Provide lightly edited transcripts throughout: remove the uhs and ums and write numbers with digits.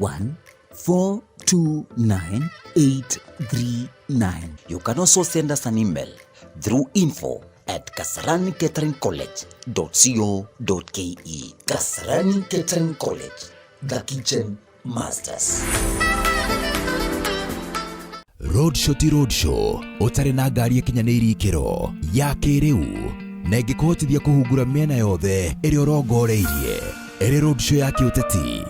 1 429 839. You can also send us an email through info@kasaranicateringcollege.co.ke. Kasarani Catering College, the kitchen masters. Road show ti road show ũtarĩ na ngari ĩkinyanĩirie ikĩro ya kĩrĩu na ĩngĩkũhotithia kũhungura mĩena yothe ĩrĩa ũrongoreirie, ĩrĩ road show ya kĩũteti,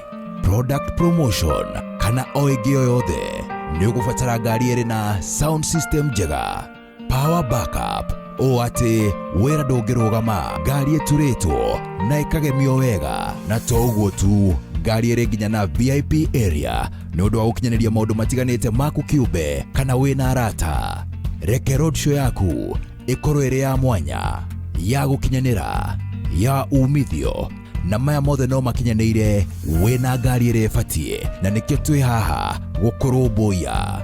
product promotion kana o ĩngĩ o yothe, nĩ ũgũbatara ngari ĩrĩ na sound system njega, power backup, ũũ atĩ wĩra ndũngĩrũgama, ngari ĩturĩtwo na ĩkagemio wega, na to ũguo tu, ngari ĩrĩ nginya na VIP area nĩ ũndũ wa gũkinyanĩria maũndũ matiganĩte maku kĩũmbe kana wĩna arata. Reke road show yaku ĩkorwo ĩrĩ ya mwanya, ya gũkinyanĩra, ya umithio, na maya mothe no makinyanĩire wĩna ngari ĩrĩa ĩbatiĩ, na nĩkĩo twĩ haha gũkũrũmbũiya.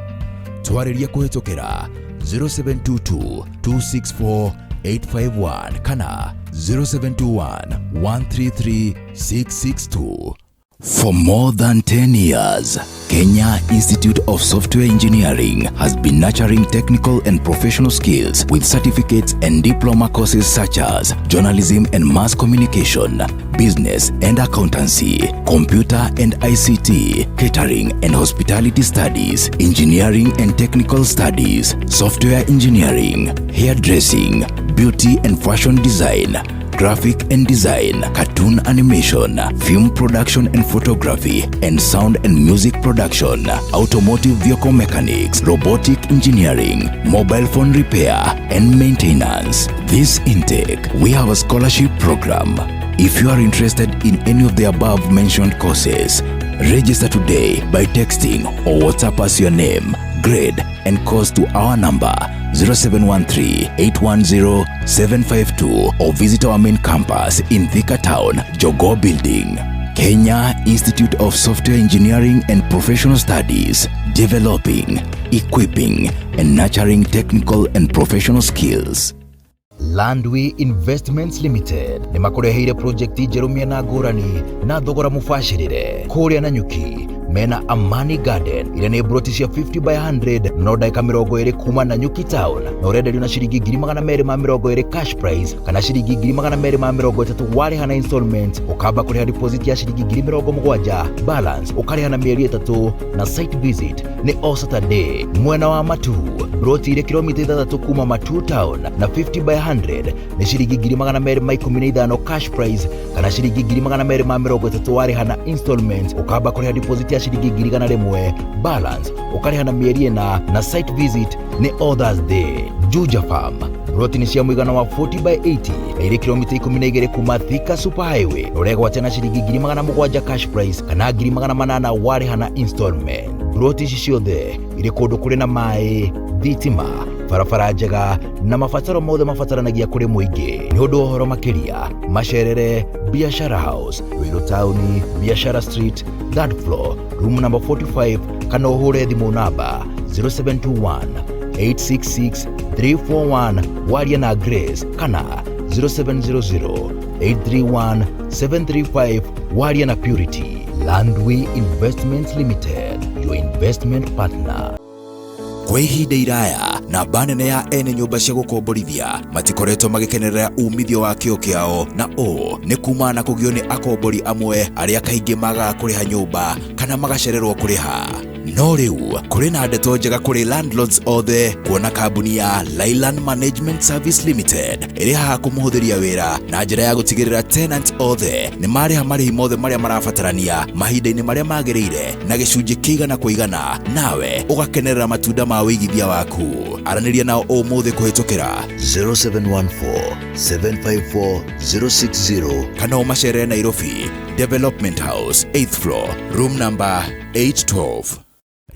Twarĩrie kũhĩtũkĩra 0722 264 851 kana 0721 133 662. For more than 10 years, Kenya Institute of Software Engineering has been nurturing technical and professional skills with certificates and diploma courses such as journalism and mass communication, business and accountancy, computer and ICT, catering and hospitality studies, engineering and technical studies, software engineering, hairdressing, beauty and fashion design, graphic and design, cartoon animation, film production and photography, and sound and music production, automotive vehicle mechanics, robotic engineering, mobile phone repair and maintenance. This intake, we have a scholarship program. If you are interested in any of the above mentioned courses, register today by texting or WhatsApp us your name, grade, and course to our number 0713 810 752 or visit our main campus in Thika Town, Jogoo Building. Kenya Institute of Software Engineering and Professional Studies, developing, equipping, and nurturing technical and professional skills. Landway Investments Limited nĩ makũreheire project njerũ mĩena ngũrani na thogora mũbacĩrĩre. Kũrĩa Nanyuki mena Amani Garden iria nĩ broti cia 50 by 100, no ndagĩka 20 kuma Nanyuki town, na ũrenderio na ciringi 220,000 cash price kana ciringi 230,000 warĩha na installment. Ũkamba kũrĩha deposit ya ciringi 70,000, balance ũkarĩha na mĩeri 3, na site visit nĩ o Saturday. Mwena wa Matu, broti irĩ kilomita 6 kuma Matu town na 50 by 100 nĩ ciringi 215,000 cash price kana ciringi 230,000 warĩha na installment. Ũkamba kũrĩha deposit ya ciringi 100,000, balance ũkarĩha na mĩeri 4, na site visit nĩ o Thursday. Juja Farm, broti nĩ cia mũigana wa 40 by 80 na irĩ kilomita 12 kuma Thika Super Highway, na ũregwatia na ciringi 700,000 cash price kana 800,000 warĩha na installment. Broti ici ciothe irĩ kũndũ kũrĩ na maĩ, thitima, barabara njega na mabataro mothe mabataranagia kũrĩ mũingĩ. Nĩ ũndũ wa ũhoro makĩria, macerere Biashara House, Ruiru Town, Biashara Street, third floor, room number 45, kana ũhũre thimũ namba 0721 866 341 waria na Grace, kana 0700 831 735 waria na Purity. Landway Investments Limited, your investment partner. Kwa ihinda iraya, namba nene ya ene nyũmba cia gũkomborithia matikoretwo magĩkenerera umithio wa kĩo kĩao, na ũũ nĩ kumana na kũgio nĩ akombori amwe arĩa kaingĩ magaga kũrĩha nyũmba kana magacererwo kũrĩha. No rĩu kũrĩ na ndeto njega kũrĩ landlords othe, kuona kambuni ya Lailand Management Service Limited ĩrĩ haha kũmũhũthĩria wĩra na njĩra ya gũtigĩrĩra tenants othe nĩ marĩha marĩhi mothe marĩa marabatarania mahinda-inĩ marĩa magĩrĩire na gĩcunjĩ kĩigana kwa igana, nawe ũgakenerera matunda ma wĩigithia waku. Aranĩria nao ũmũthĩ kũhĩtũkĩra 0714 754 060 kana ũmacerere Nairobi, Development House, 8th floor, room number 812.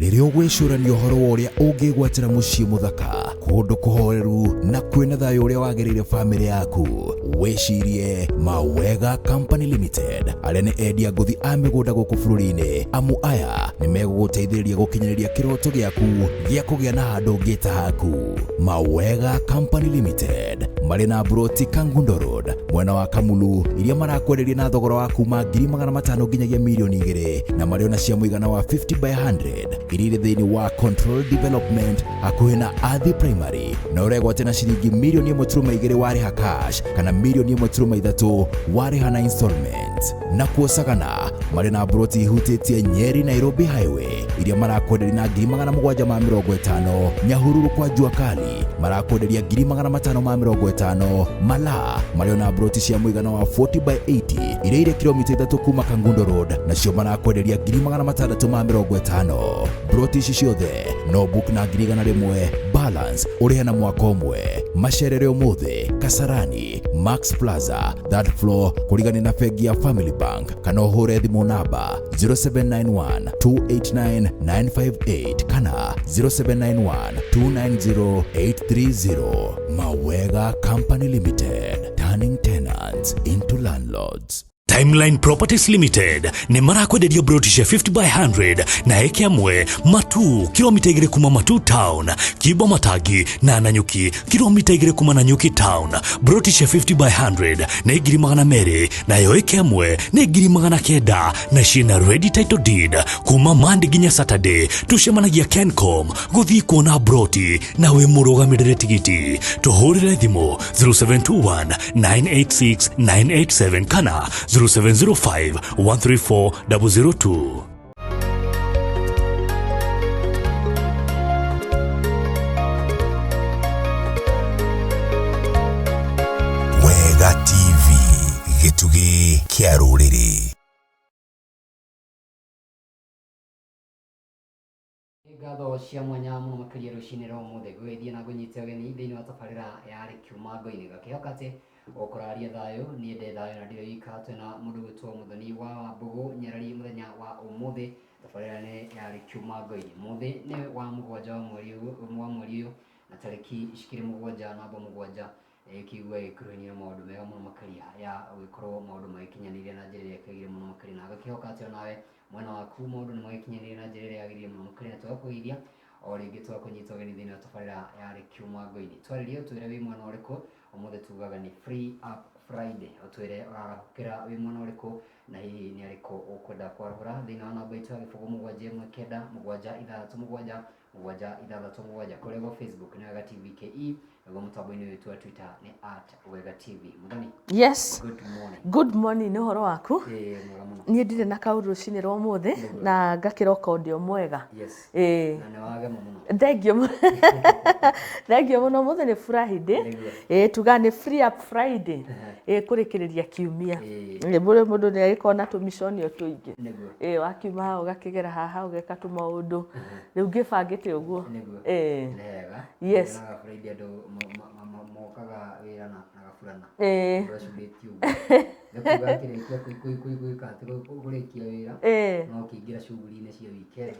Rĩrĩa ũgwĩcũrania ũhoro wa ũrĩa ũngĩgwatĩra mũciĩ mũthaka, kũndũ kũhoreru na kwĩna thayũ ũrĩa wagĩrĩire bamĩrĩ yaku, wĩcirie Mawega Company Limited, arĩa nĩ endia ngũthi a mĩgũnda gũkũ bũrũri-inĩ, amu aya Nĩ megũgũteithĩrĩria gũkinyanĩria kĩroto gĩaku gĩa kũgĩa na handũ ũngĩta haku. Mawega Company Limited marĩ na mburoti Kangundo Road mwena wa Kamulu iria marakwenderia na thogora wa kuma 500,000 nginyagia 2,000,000, na marĩ ona cia mũigana wa 50 by 100 iria irĩ thĩinĩ wa Control Development hakuhĩ na Athi Primary, na ũregwate na ciringi 1.2 million warĩha cash kana 1.3 million warĩha na installment. Na kuo Sagana marĩ na mburoti ihutĩtie Nyeri Nairobi Highway iria marakwenderia na 750,000. Nyahururu kwa Jua Kali marakwenderia 550,000. Malaa marĩ ona mburoti cia mũigana wa 40 by 80 iria irĩ kilomita 3 kuma Kangundo Road, nacio marakwenderia 650,000. Mburoti ici ciothe no book na 100,000, balance ũrĩhe na mwaka ũmwe. Macerere ũmũthĩ Kasarani Max Plaza, third floor, kũrigania na bengi ya Family Bank, kana ũhũre thimũ namba 0791 289 958 kana 0791 290 830. Mawega Company Limited, turning tenants into landlords. Timeline Properties Limited nĩ marakwenderia broti cia 50 by 100 na eke amwe Matu, kilomita 2 kuma Matu Town, Kibo Matangi na Nanyuki, kilomita 2 kuma Nanyuki Town. Broti cia 50 by 100 nĩ 200,000, nayo eke amwe nĩ 900,000, na ciĩna ready title deed. Kuma Monday nginya Saturday tucemanagia Kencom gũthiĩ kuona broti na wĩ mũrũgamĩrĩre tigiti. Tũhũrĩre thimũ 0721 986 987 kana 0705 134 002. Wega TV, gĩtugĩ kĩa rũrĩrĩ. Ngatho cia mwanya mũno makĩria rũcinĩ rwa ũmũthĩ gũgĩthiĩ na ngũnyite ũgeni thĩinĩ wa tabarĩra ya Kiuma Ngo-inĩ. Ngakĩhoka atĩ ũkũraria thayũ, niĩ ndĩ thayũ na ndirĩ wika. Twĩna mũndũ gwĩtwo Mũthoni wa Wambũgũ Nyarari mũthenya wa ũmũthĩ. Tabarĩra nĩ ya Kiuma Ngo-inĩ. Mũthĩ nĩ wa 7 wa mweri ũyũ na tarĩki cikĩrĩ 7 namba 7, ĩkĩigua ĩkuruhania maũndũ mega mũno makĩria ya gũgĩkorwo maũndũ magĩkinyanĩire na njĩra ĩrĩa ĩkĩagĩrĩire mũno makĩria, na ngakĩhoka atĩ onawe mwena waku maũndũ nĩ magĩkinyanĩire na njĩra ĩrĩa yagĩrĩire mũno makĩria, na tũgakũgeithia o rĩngĩ tũgakũnyita ũgeni thĩinĩ wa tabarĩra ya Kiuma Ngo-inĩ. Twarĩrie ũtwĩre wĩ mwena ũrĩkũ. Ũmũthĩ tugaga nĩ Free Up Friday. Ũtwĩre ũrarahũkĩra wĩ mwena ũrĩkũ na hihi nĩ arĩkũ ũkwenda kwarahũra thĩinĩ wa namba itũ ya 071 967 767. Kũrĩa gwa Facebook nĩ Wega TV KE, naguo mũtambo-inĩ witũ wa Twitter nĩ @WegaTV. Mũthoni. Yes. Good morning. Good morning, nĩ ũhoro waku? Ĩĩ, mwega mũno. Niĩ ndirĩ na kaũndũ rũcinĩ rwa ũmũthĩ na ngakĩroka ũndĩ o mwega. Ĩĩ. Na nĩ wagema mũno. Thengio, thengio mũno. Ũmũthĩ nĩ Friday. Ĩĩ, tugaga nĩ Free Up Friday, ĩĩ, kũrĩkĩrĩria kiumia. Ĩĩ, mũrĩ mũndũ nĩ agĩkorwo na tũmiconio tũingĩ. Ĩĩ, wakiuma haha ũgakĩgera haha ũgeka tũmaũndũ, rĩu ngĩbangĩte ũguo. Ĩĩ. Nĩ hega. Yes. Nyonaga Friday andũ mokaga wĩra na gaburana. Ĩĩ. Andũ acurĩtie ũguo nĩ kuga akĩrĩkia gwĩka atĩ kũrĩkia wĩra, no ũkĩingĩra shughuli-inĩ cia weekend,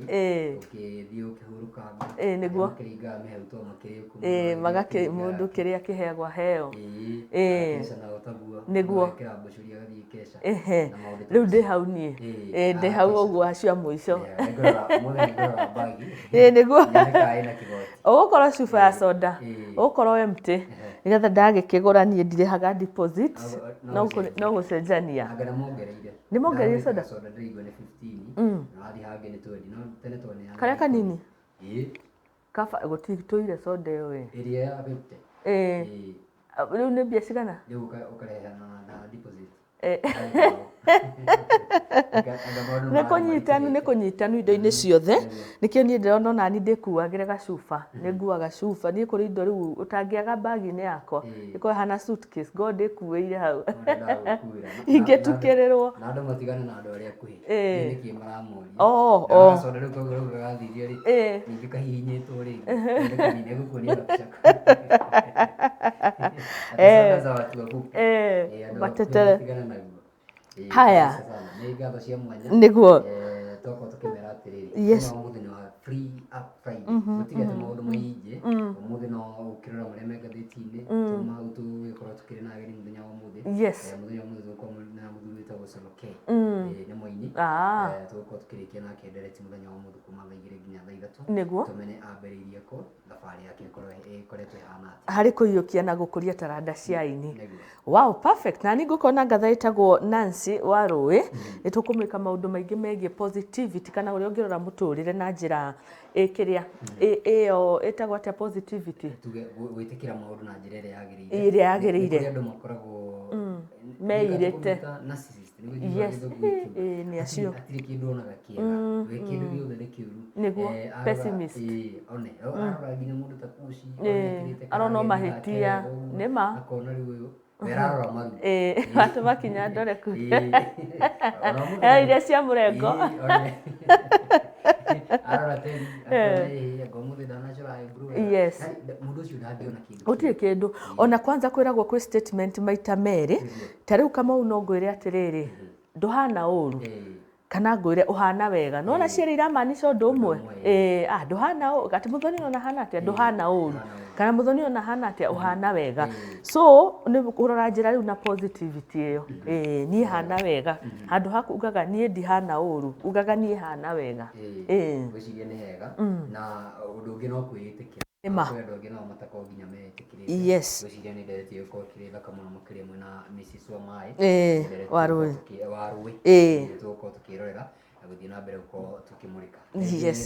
ũkĩthiĩ ũkĩhurũkanga. Ĩĩ, nĩguo. Makĩringaga mĩhauto makĩrĩ kũu. Ĩĩ, magakĩ mũndũ kĩrĩa kĩheagwo aheo. Ĩĩ. Keca nao taguo. Nĩguo. Ekĩra mbũcũri agathiĩ keca. Ehe. Na maũndũ ta Rĩu ndĩ macio. hau niĩ. Ĩĩ, Ĩĩ, ndĩ hau keca. ũguo acio a mũico. Ũmũthĩ nĩngũrora bagi. Ĩĩ, nĩguo. Nyone kana ĩna kĩgoti. Ũgũkorwo cuba ya soda, ũgũkorwo empty, nĩgetha ndagĩkĩgũra niĩ ndirĩhaga deposit. No no gũcenjania. Anga nĩ mongereire. Nĩ mongereire Ndagũrĩte soda? Soda ndĩraigua nĩ 15 na wathiĩ hangĩ nĩ 20, no tene twaneanaga Karĩa kanini? Ĩĩ. Kaba gũtitũire soda ĩyo ĩ. Ĩrĩa ya 50. Ĩĩ. Ĩĩ. Rĩu nĩ mbia cigana? Rĩu ũkareha na deposit. Nĩ kũnyitanu, nĩ kũnyitanu indo-inĩ ciothe. Nĩkĩo niĩ ndĩrona onani ndĩkuagĩre gacuba, nĩ nguaga cuba niĩ. Kũrĩ indo rĩu ũtangĩaga bagi-inĩ yakwa, ĩkorwo ĩhana suitcase, ngorwo ndĩkuĩire hau ingĩtukĩrĩrwo. Na andũ matigane na andũ arĩa akuhĩ. Nĩkĩ maramoria? Oh, oh. Soda rĩu koguo rĩu gathirie rĩ, ningĩ kahihinyĩtwo rĩngĩ nĩgũkuonia gabica. Soda za watu wafupi. Andũ Matetere. matigane naguo. Haya. Kabisa sana. Nĩ ngatho cia mwanya. Nĩguo. Twakorwo tũkĩmera atĩrĩrĩ, ũmũthĩ nĩ wa Free Up Friday. Gũtirĩ atĩ maũndũ maingĩ ũmũthĩ, no ũkĩrora marĩa me ngathĩti-inĩ, tuma hau tũgĩkorwo tũkĩrĩ na ageni mũthenya wa ũmũthĩ. Mũthenya wa ũmũthĩ tũgũkorwo na mũthuri wĩtagwo Solo K. Nĩ mũini. Tũgũkorwo tũkĩrĩkia nake ndereti mũthenya wa ũmũthĩ kuma thaa 2 nginya thaa 3. Tũmenye ambĩrĩirie kũ, thabarĩ yake ĩkoretwo ĩhana atĩa harĩ kũiyũkia na gũkũria taranda cia aini. Nĩguo. Wow, perfect. Na nĩ ngũkorwo na ngatha ĩtagwo Nancy wa Rũĩ. Nĩ tũkũmwĩka maũndũ maingĩ megiĩ positivity, kana ũrĩa ũngĩrora mũtũrĩre na njĩra ĩkĩrĩa ĩyo ĩtagwo atĩa, positivity? Tuge gwĩtĩkĩra maũndũ na njĩra ĩrĩa yagĩrĩire. Ĩrĩa yagĩrĩire. Nĩ kũrĩ andũ makoragwo Meirĩte. Narcissist, nĩguo njiugaga gĩthũngũ gĩkiuga. Ĩĩ, nĩ acio. Hatirĩ kĩndũ onaga kĩega, we kĩndũ gĩothe nĩ kĩũru. Nĩguo, pessimist. Ĩĩ, one arora nginya mũndũ ta Kushi, one ekĩrĩte Arona o karageni mahĩtia. gake ũguo, Nĩ ma. akona rĩu ũyũ we ararora maru. Ĩĩ, watũma kinya ndore ku. Ona mũndũ Iria cia mũrengo. Ĩĩ, one arora tĩri akona, ĩĩ, anga ũmũthĩ ndanacora eyebrow wega. Yaani, mũndũ ũcio ndangĩona kĩndũ. Gũtirĩ kĩndũ. Ona kwanza kwĩragwo kwĩ statement maita merĩ. Ta rĩu Kamau, no ngwĩre atĩrĩrĩ, ndũhana ũru, kana ngwĩre ũhana wega. Nona cierĩ iramaanisha ũndũ ũmwe. Ĩĩ, ah, ndũhana ũru, atĩ Mũthoni ona hana atĩa, ndũhana ũru, kana Mũthoni ona hana atĩa, ũhana wega. So nĩ kũrora njĩra rĩu na positivity ĩyo. Ĩĩ, niĩ hana wega, handũ ha kugaga niĩ ndihana ũru, ugaga niĩ hana wega. Ĩĩ. Ngwĩciria nĩ hega, na ũndũ ũngĩ no kwĩĩtĩkĩra. Nĩma. Kwĩ andũ angĩ nao matakoragwo nginya meĩtĩkĩrĩte. Ngwĩciria nĩ ndereti ĩgũkorwo ĩkĩrĩ thaka mũno makĩria mwena Mrs. Wamaĩ. Ĩĩ, Ndereti wa Rũĩ. Wa Rũĩ. Tũgũkorwo tũkĩrorera na gũthiĩ na mbere gũkorwo tũkĩmũrĩka.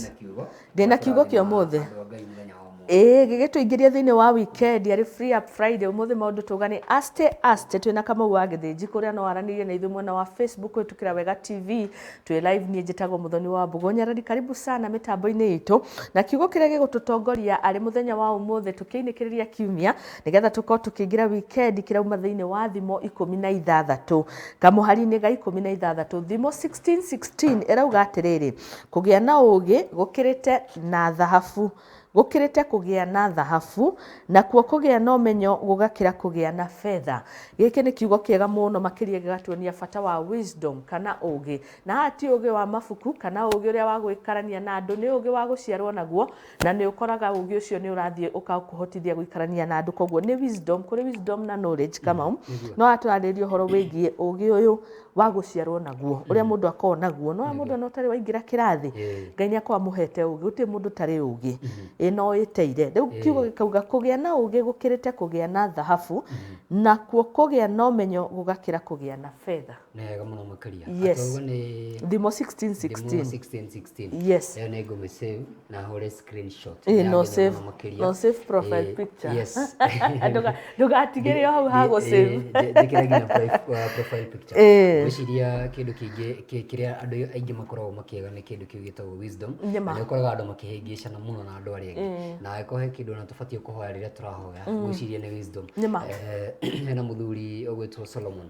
Na kiugo. Ndĩna kiugo kĩa ũmũthĩ. Andũ a Ngai mũthenya wa ũmũthĩ. Ĩĩ, gĩgĩtũingĩria thĩinĩ wa weekend arĩ Free Up Friday ũmũthĩ, maũndũ tuga nĩ aste aste. Twĩna Kamau wa Gĩthĩnji kũrĩa no aranĩrie na ithuĩ mwena wa Facebook kũhĩtũkĩra Wega TV twĩ live. Niĩ njĩtagwo Mũthoni wa Mbũgũ Nyarari, karibu sana mĩtambo-inĩ itũ, na kiugo kĩrĩa gĩgũtũtongoria arĩ mũthenya wa ũmũthĩ tũkĩinĩkĩrĩria kiumia nĩgetha tũkorwo tũkĩingĩra weekend kĩrauma thĩinĩ wa Thimo 16 kamũhari-inĩ ga 16. Thimo 16:16 ĩrauga atĩrĩrĩ, kũgĩa na ũũgĩ gũkĩrĩte na thahabu, gũkĩrĩte kũgĩa na thahabu, nakuo kũgĩa na ũmenyo gũgakĩra kũgĩa na betha. Gĩkĩ nĩ kiugo kĩega mũno makĩria, gĩgatuonia bata wa wisdom kana ũũgĩ. Na haha ti ũũgĩ wa mabuku kana ũũgĩ ũrĩa wa gũikarania na andũ, nĩ ũũgĩ wa gũciarwo naguo, na nĩ ũkoraga ũũgĩ ũcio nĩ ũrathiĩ ũkakũhotithia gũikarania na andũ. Koguo nĩ wisdom, kũrĩ wisdom na knowledge. Kamau, no atũrarĩria ũhoro wĩgiĩ ũũgĩ ũyũ wa gũciarwo naguo, ũrĩa mũndũ akoragwo naguo. No mũndũ ona ũtarĩ waingĩra kĩrathi, Ngai nĩ akoragwo amũhete ũũgĩ. Gũtirĩ mũndũ ũtarĩ ũũgĩ, ĩ no ĩteire. Rĩu kiugo gĩkauga kũgĩa na ũũgĩ gũkĩrĩte kũgĩa na thahabu, nakuo kũgĩa na ũmenyo gũgakĩra kũgĩa na betha. Nĩ wega mũno makĩria. Yes. Atauga nĩ Thimo 16:16. Thimo 16:16. Yes. Ĩyo nĩ ngũmĩ-save na hũre screenshot. Ĩĩ, Nĩ no yagĩrĩire save, mũno makĩria. No save profile picture. Ndũgatigĩre o hau ha gũ-save. Njĩkĩre nginya profile picture. Ngwĩciria kĩndũ kĩngĩ kĩrĩa andũ aingĩ makoragwo makĩaga nĩ kĩndũ kĩu gĩtagwo wisdom. Nĩma. Na nĩ ũkoraga andũ makĩhĩngĩcana mũno na andũ arĩa angĩ, na angĩkorwo he kĩndũ ona tũbatiĩ kũhoya rĩrĩa tũrahoya, ngwĩciria nĩ wisdom. Nĩma. Hena mũthuri ũgwĩtwo Solomon.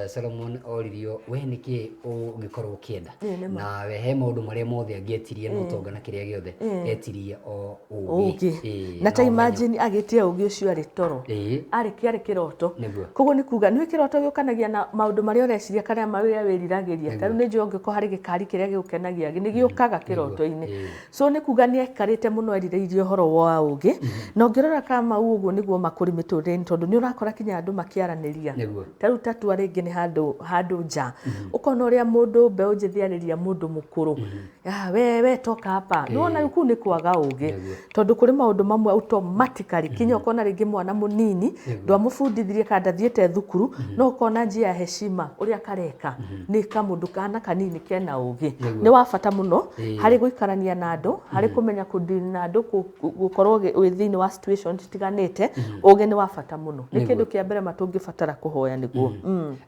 Solomon oririo, we nĩkĩ ũngĩkorwo ũkĩenda? Nĩma. Na we he maũndũ marĩa mothe angĩetirie, no ũtonga na kĩrĩa gĩothe, etirie o ũũgĩ. Ũũgĩ. Na ta ũmenyo. Imagine agĩtia ũũgĩ ũcio arĩ toro, arĩ kĩarĩ kĩroto. Koguo nĩ kuga nĩ kĩroto gĩũkanagia na maũndũ marĩa ũreciria kana marĩa wĩriragĩria. Ta rĩu nĩ njũĩ ũngĩkorwo harĩ gĩkari kĩrĩa gĩgũkenagia, nĩ gĩũkaga kĩroto-inĩ. So nĩ kuga nĩ aikarĩte mũno erirĩirie ũhoro wa ũũgĩ. Na ũngĩrora kama ũguo nĩguo makũrĩ mĩtũrĩre-inĩ, tondũ nĩ ũrakora kinya andũ makĩaranĩria. Ta rĩu tatua rĩngĩ nĩ handũ nja, ũkona ũrĩa mũndũ mbeũ njĩthĩ arĩria mũndũ mũkũrũ. "Ah, we toka hapa." Nĩwona rĩu kũu nĩ kwaga ũũgĩ, tondũ kũrĩ maũndũ mamwe automatically kinya ũkona rĩngĩ mwana mũnini ndwamũbundithirie kana ndathiĩte thukuru, no ũkona njia ya heshima ũrĩa kareka nĩ kamũndũ kana kanini kena ũũgĩ. Nĩ wa bata mũno harĩ gũikarania na andũ, harĩ kũmenya kũ-deal na andũ, gũkorwo wĩ thĩinĩ wa situation citiganĩte. Ũũgĩ nĩ wa bata mũno, nĩ kĩndũ kĩa mbere matũngĩbatara kũhoya nĩguo.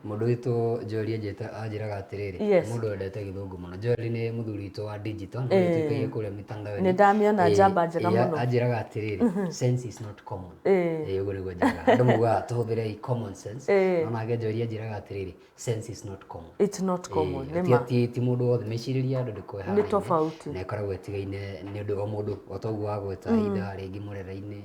Mũndũ witũ Joel anjĩta anjĩraga atĩrĩrĩ, mũndũ wendete gĩthũngũ mũno. Joel nĩ mũthuri witũ wa digital na nĩtuĩkagia kũrĩa mitandao-inĩ. Nĩ ndamĩona, njamba njega mũno. Anjĩraga atĩrĩrĩ, sense is not common. Ĩĩ, ũguo nĩguo anjĩraga. Andũ maugaga tũhũthĩre common sense, no nake Joel anjĩraga atĩrĩrĩ, sense is not common. It's not common, nĩ ma. Ti mũndũ wothe, mĩcirĩrie ya andũ ndĩkoragwo Nĩ ĩhanaine tofauti. Na ĩkoragwo ĩtigaine nĩ ũndũ o mũndũ o ta ũguo Wagweta ithaa rĩngĩ mũrera-inĩ,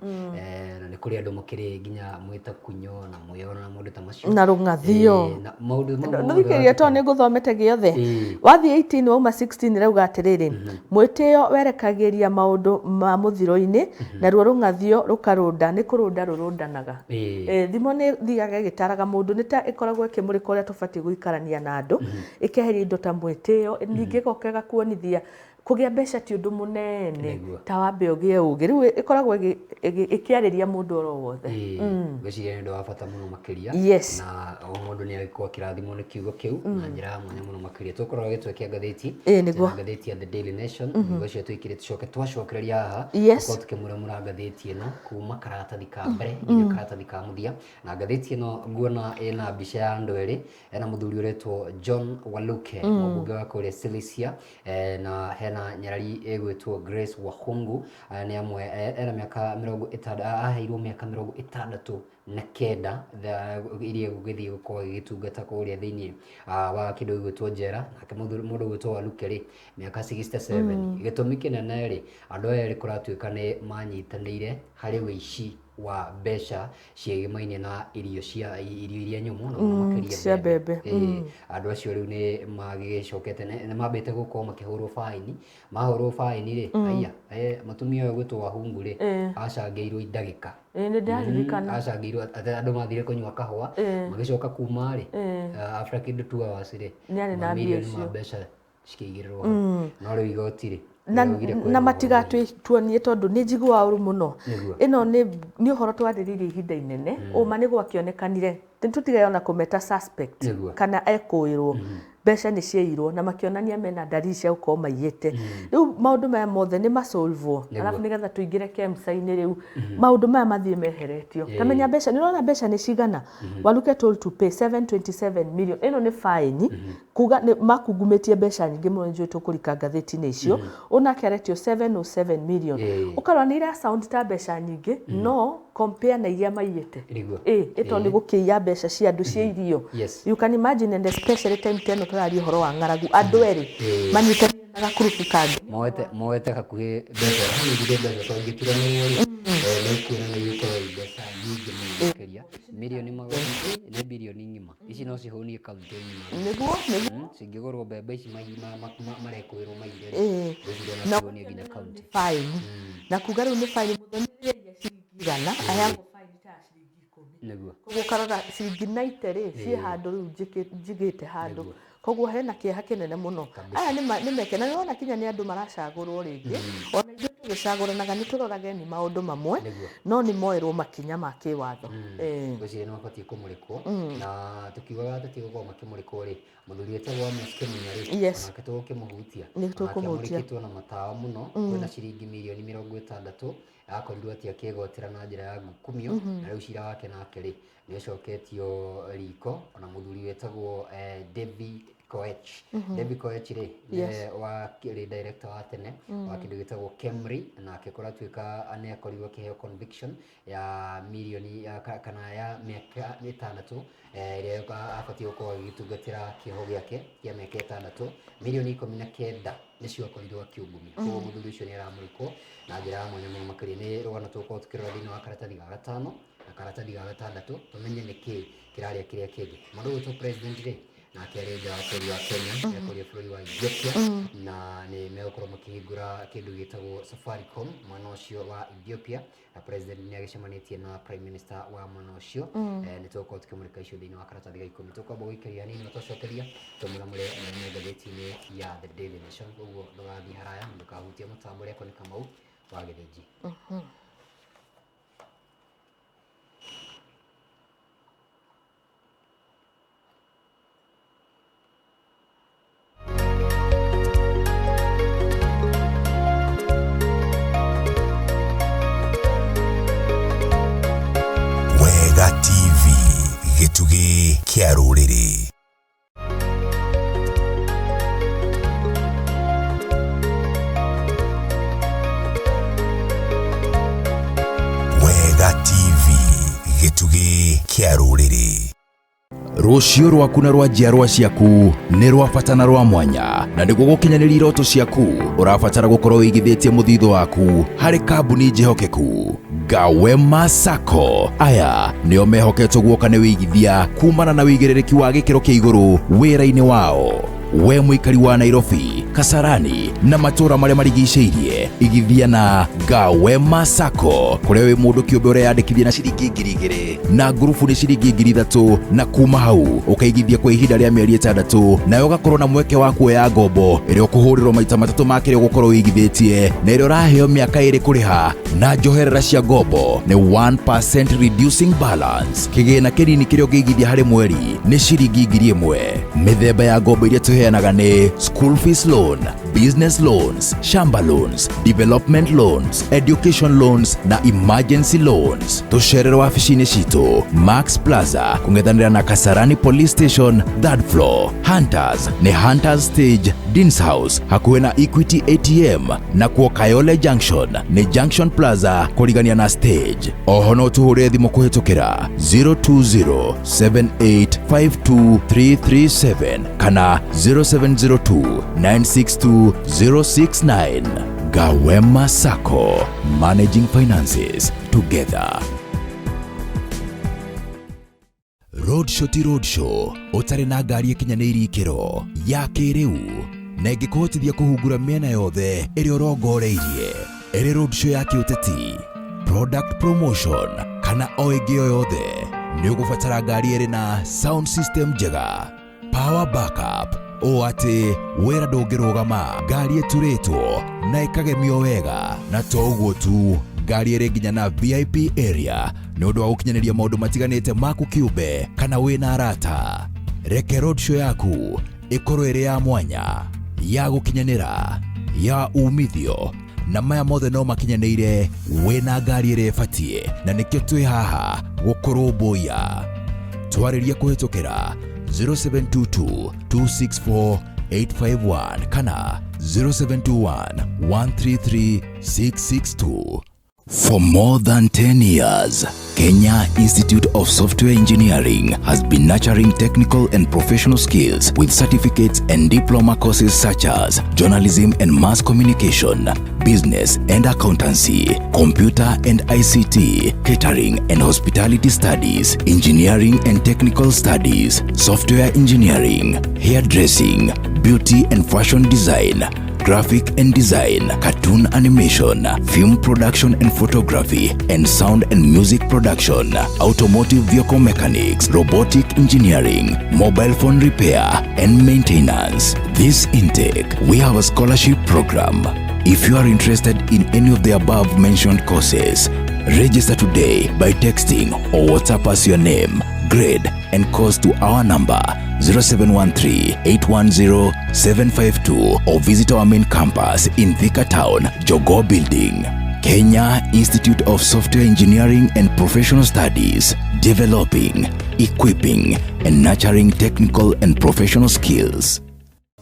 na nĩ kũrĩ andũ makĩrĩ nginya mwĩta kunyo na mwĩono na maũndũ ta macio. Na rũng'athio. Na maũndũ mau mothe. Ndũthikĩrĩrie tondũ nĩ ngũthomete gĩothe. Wathiĩ 18 wauma 16 rauga atĩrĩrĩ, mwĩtĩo werekagĩria maũndũ ma mũthiro-inĩ, naruo rũng'athio rũkarũnda, nĩ kũrũnda rũrũndanaga. Thimo nĩ thiaga ĩgĩtaraga mũndũ, nĩ ta ĩkoragwo ĩkĩmũrĩka ũrĩa tũbatiĩ gũikarania na andũ, ĩkeheria indo ta mwĩtĩo, ningĩ ĩgoka ĩgakuonithia kũgĩa mbeca ti ũndũ mũnene ta wambe ũgĩe ũgĩ. Rĩu ĩkoragwo ĩkĩarĩria mũndũ oro wothe. Ngwĩciria nĩ ũndũ wa bata mũno makĩria. Na o mũndũ nĩ agĩkorwo akĩrathimwo nĩ kiugo kĩu na njĩra ya mwanya mũno makĩria. Tũkũrora gĩtwe kĩa ngathĩti. Nĩguo. Na ngathĩti ya The Daily Nation. Ngwĩciria tũikire tũcoke twacokereria haha. Tũkorwo tũkĩmũramũra ngathĩti ĩno kuma karatathi ka mbere nginya karatathi ka mũthia. Na ngathĩti ĩno nguona ĩna mbica ya andũ erĩ. Hena mũthuri ũretwo John Waluke, mũmbunge wa kũrĩa Sirisia, na hena nyarari ĩgwĩtwo Grace Wahungu. Aya nĩ amwe, ena mĩaka 60, aheirwo mĩaka 69 iria egũgĩthiĩ gũkorwo agĩgĩtungata kũrĩa thĩinĩ wa kĩndũ gĩgwĩtwo njera. Nake mũndũ ũgwĩtwo Waluke rĩ, mĩaka 67. Gĩtũmi kĩnene rĩ, andũ aya erĩ kũratuĩka nĩ manyitanĩire harĩ ũici wa mbeca ciĩgĩmaine na irio cia irio iria nyũmũ na mũno makĩria cia mbembe. Andũ acio rĩu nĩ magĩcokete nĩ mambĩte gũkorwo makĩhũrwo baini. Mahũrwo baini rĩ, aya, mũtumia ũyũ ũgwĩtwo Wahungu rĩ, acangĩirwo ndagĩka. Nĩ ndĩraririkana. Acangĩirwo atĩ andũ mathire kũnyua kahũa, magĩcoka kuma rĩ, after kĩndũ 2 hours rĩ, Nĩ arĩ na mbia mamirioni ma icio. mbeca cikĩigĩrĩrwo hau. No rĩu igoti rĩ, Na, nĩraugire kwĩna na ũhoro. matigatuonie tondũ nĩ njiguaga ũru mũno. Nĩguo. Ĩno nĩ ũhoro twarĩrĩirie ihinda inene. Ũma nĩ gwakĩonekanire tũtigere ona kũmeta suspect kana ekũĩrwo. Mbeca nĩ ciairwo na makĩonania mena ndariri cia gũkorwo maiyĩte. Rĩu maũndũ maya mothe nĩ masolvwo. Alafu nĩgetha tũingĩre KEMSA-inĩ rĩu maũndũ maya mathiĩ meheretio. Ta menya mbeca, nĩ ũrona mbeca nĩ cigana? Waluke told to pay 727 million. Ĩno nĩ faini kuga nĩ makungumĩtie mbeca nyingĩ mũno, njũĩ tũkũrika ngathĩti-inĩ icio. Onake aretio 707 million. Ũkarora nĩ ira sound ta mbeca nyingĩ, no compare na iria maiyĩte. Ĩto nĩ gũkĩiya mbeca cia andũ cia irio. You can imagine, and especially time teno tũraria ũhoro wa ng'aragu, andũ erĩ manyitanĩire na gakurubu kangĩ. Moete hakuhĩ mbeca, nyingĩ mbeca to ingĩturanĩrwo rĩ, nĩ ũkuona nĩ igũkorwo i mbeca nyingĩ mũno makĩria. Mirioni magana, nĩ birioni ng'ima. Ici no cihũnie kaunti ng'ima. Nĩguo, nĩguo. Cingĩgũrwo mbembe ici marekũĩrwo maire rĩ, ngwĩciria no cihũnie nginya kaunti. Faini. Na kuga rĩu nĩ faini, mũthoni rĩrĩa ciringi 100, aheagwo faini ta ya ciringi 10. Koguo ũkarora ciringi 90 rĩ, ciĩ handũ rĩu njigĩte handũ. Koguo hena kĩeha kĩnene mũno. Aya nĩ meke, na nĩwona kinya nĩ andũ maracagũrwo rĩngĩ. Ona ithuĩ tũgĩcagũranaga nĩ tũrorage nĩ maũndũ mamwe, no nĩ moerwo makinya ma kĩwatho. Ngwĩciria nĩ mabatiĩ kũmũrĩkwo. Na tũkiugaga atĩ gũkorwo makĩmũrĩkwo rĩ, mũthuri wĩtagwo Amos Kĩmunya rĩ, onake tũgũkĩmũhutia. Nĩ Onake tũkũmũhutia. amũrĩkĩtwo na matawa mũno, kwĩna ciringi mirioni 60 akorirwo atĩ akĩgwatĩra na njĩra ya ngukumio, na rĩu cira wake nake rĩ, nĩ ũcoketio riko. Ona mũthuri wĩtagwo Devi Koech. Devi Koech rĩ, nĩwe warĩ director wa tene wa kĩndũ gĩtagwo KEMRI, nake kũratuĩka nĩ akorirwo akĩheo conviction ya mirioni ya kana ya mĩaka 6, ĩrĩa abatiĩ gũkorwo agĩgĩtungatĩra kĩoho gĩake kĩa mĩaka 6, mirioni 19 nĩcio akorirwo akiungumia. Koguo mũthuri ũcio nĩ aramũrĩkwo na njĩra ya mwanya mũno makĩria. Nĩ rũgano tũgũkorwo tũkĩrora thĩinĩ wa karatathi ga gatano na karatathi ga gatandatũ, tũmenye nĩkĩ kĩrarĩa kĩrĩa kĩngĩ. Mũndũ ũgwĩtwo president rĩ, nake arĩ nja wa bũrũri wa Kenya, nĩakũrĩa bũrũri wa Ethiopia, na nĩ megũkorwo makĩhingũra kĩndũ gĩtagwo Safaricom mwena ũcio wa Ethiopia, na president nĩ agĩcemanĩtie na prime minister wa mwena ũcio. Nĩ tũgũkorwo tũkĩmũrĩka icio thĩinĩ wa karatathi ga 10. Tũkwamba gũikaria hanini na twacokeria tũmũramũre marĩa me ngathĩti-inĩ ya The Daily Nation. Koguo ndũgathiĩ haraya, ndũkahutie mũtambo ũrĩa nĩ Kamau wa Gĩthĩnji. Wega TV, gĩtugĩ kĩa rũrĩrĩ. Wega TV, gĩtugĩ kĩa rũrĩrĩ. Rũciũ rwaku na rwa njiarwa ciaku nĩ rwa bata na rwa mwanya, na nĩguo gũkinyanĩria iroto ciaku ũrabatara gũkorwo wĩigithĩtie mũthithũ waku harĩ kambuni njĩhokeku. Gawema Sacco aya nĩo mehoketwo guoka nĩ wĩigithia kumana na wĩigĩrĩrĩki wa gĩkĩro kĩa igũrũ wĩra-inĩ wao. We mũikari wa Nairobi, Kasarani na matũũra marĩa marigicĩirie, igithia na Gawema Sacco kũrĩa wĩ mũndũ kĩũmbe ũreyandĩkithia na ciringi 2,000 na ngurubu nĩ ciringi 3,000, na kuma hau ũkaigithia kwa ihinda rĩa mĩeri 6 nawe ũgakorwo na mweke wa kuoya ngombo ĩrĩa ũkũhũrĩrwo maita 3 ma kĩrĩa ũgũkorwo wĩigithĩtie, na ĩrĩa ũraheo mĩaka 2 kũrĩha, na njoherera cia ngombo nĩ 1% reducing balance. Kĩgĩna kĩnini kĩrĩa ũngĩigithia harĩ mweri nĩ ciringi 1,000. Mĩthemba ya ngombo iria tũheanaga nĩ school fees loan, business loans, shamba loans, development loans, education loans na emergency loans. Tũcerere wabici-inĩ citũ Max Plaza kũng'ethanĩra na Kasarani Police Station 3rd floor, Hunters nĩ Hunters Stage, Deans House hakuhĩ na Equity ATM, na kuo Kayole Junction nĩ Junction Plaza kũrigania na stage. Oho no tũhũre thimũ kũhĩtũkĩra 020-7852-337 kana 0702-962-069. Gawema Sacco, managing finances together. Roadshow ti roadshow ũtarĩ na ngari ĩkinyanĩirie ikĩro ya kĩrĩu na ĩngĩkũhotithia kũhungura mĩena yothe ĩrĩa ũrongoreirie. Ĩrĩ roadshow ya kĩũteti, product promotion kana o ĩngĩ o yothe, nĩ ũgũbatara ngari ĩrĩ na sound system njega, power backup, ũũ atĩ wĩra ndũngĩrũgama, ngari ĩturĩtwo na ĩkagemio wega, na to ũguo tu, ngari ĩrĩ nginya na VIP area nĩ ũndũ wa gũkinyanĩria maũndũ matiganĩte maku kĩũmbe kana wĩna arata. Reke roadshow yaku ĩkorwo ĩrĩ ya mwanya, ya gũkinyanĩra, ya umithio, na maya mothe no makinyanĩire wĩna ngari ĩrĩa ĩbatiĩ, na nĩkĩo twĩ haha gũkũrũmbũiya. Twarĩrie kũhĩtũkĩra 0722 264 851 kana 0721 133 662. For more than 10 years, Kenya Institute of Software Engineering has been nurturing technical and professional skills with certificates and diploma courses such as journalism and mass communication, business and accountancy, computer and ICT, catering and hospitality studies, engineering and technical studies, software engineering, hairdressing, beauty and fashion design, graphic and design, cartoon animation, film production and photography, and sound and music production, automotive vehicle mechanics, robotic engineering, mobile phone repair and maintenance. This intake, we have a scholarship program. If you are interested in any of the above mentioned courses, register today by texting or WhatsApp us your name, grade, and course to our number 0713-810-752 or visit our main campus in Thika Town, Jogoo Building. Kenya Institute of Software Engineering and Professional Studies, developing, equipping, and nurturing technical and professional skills.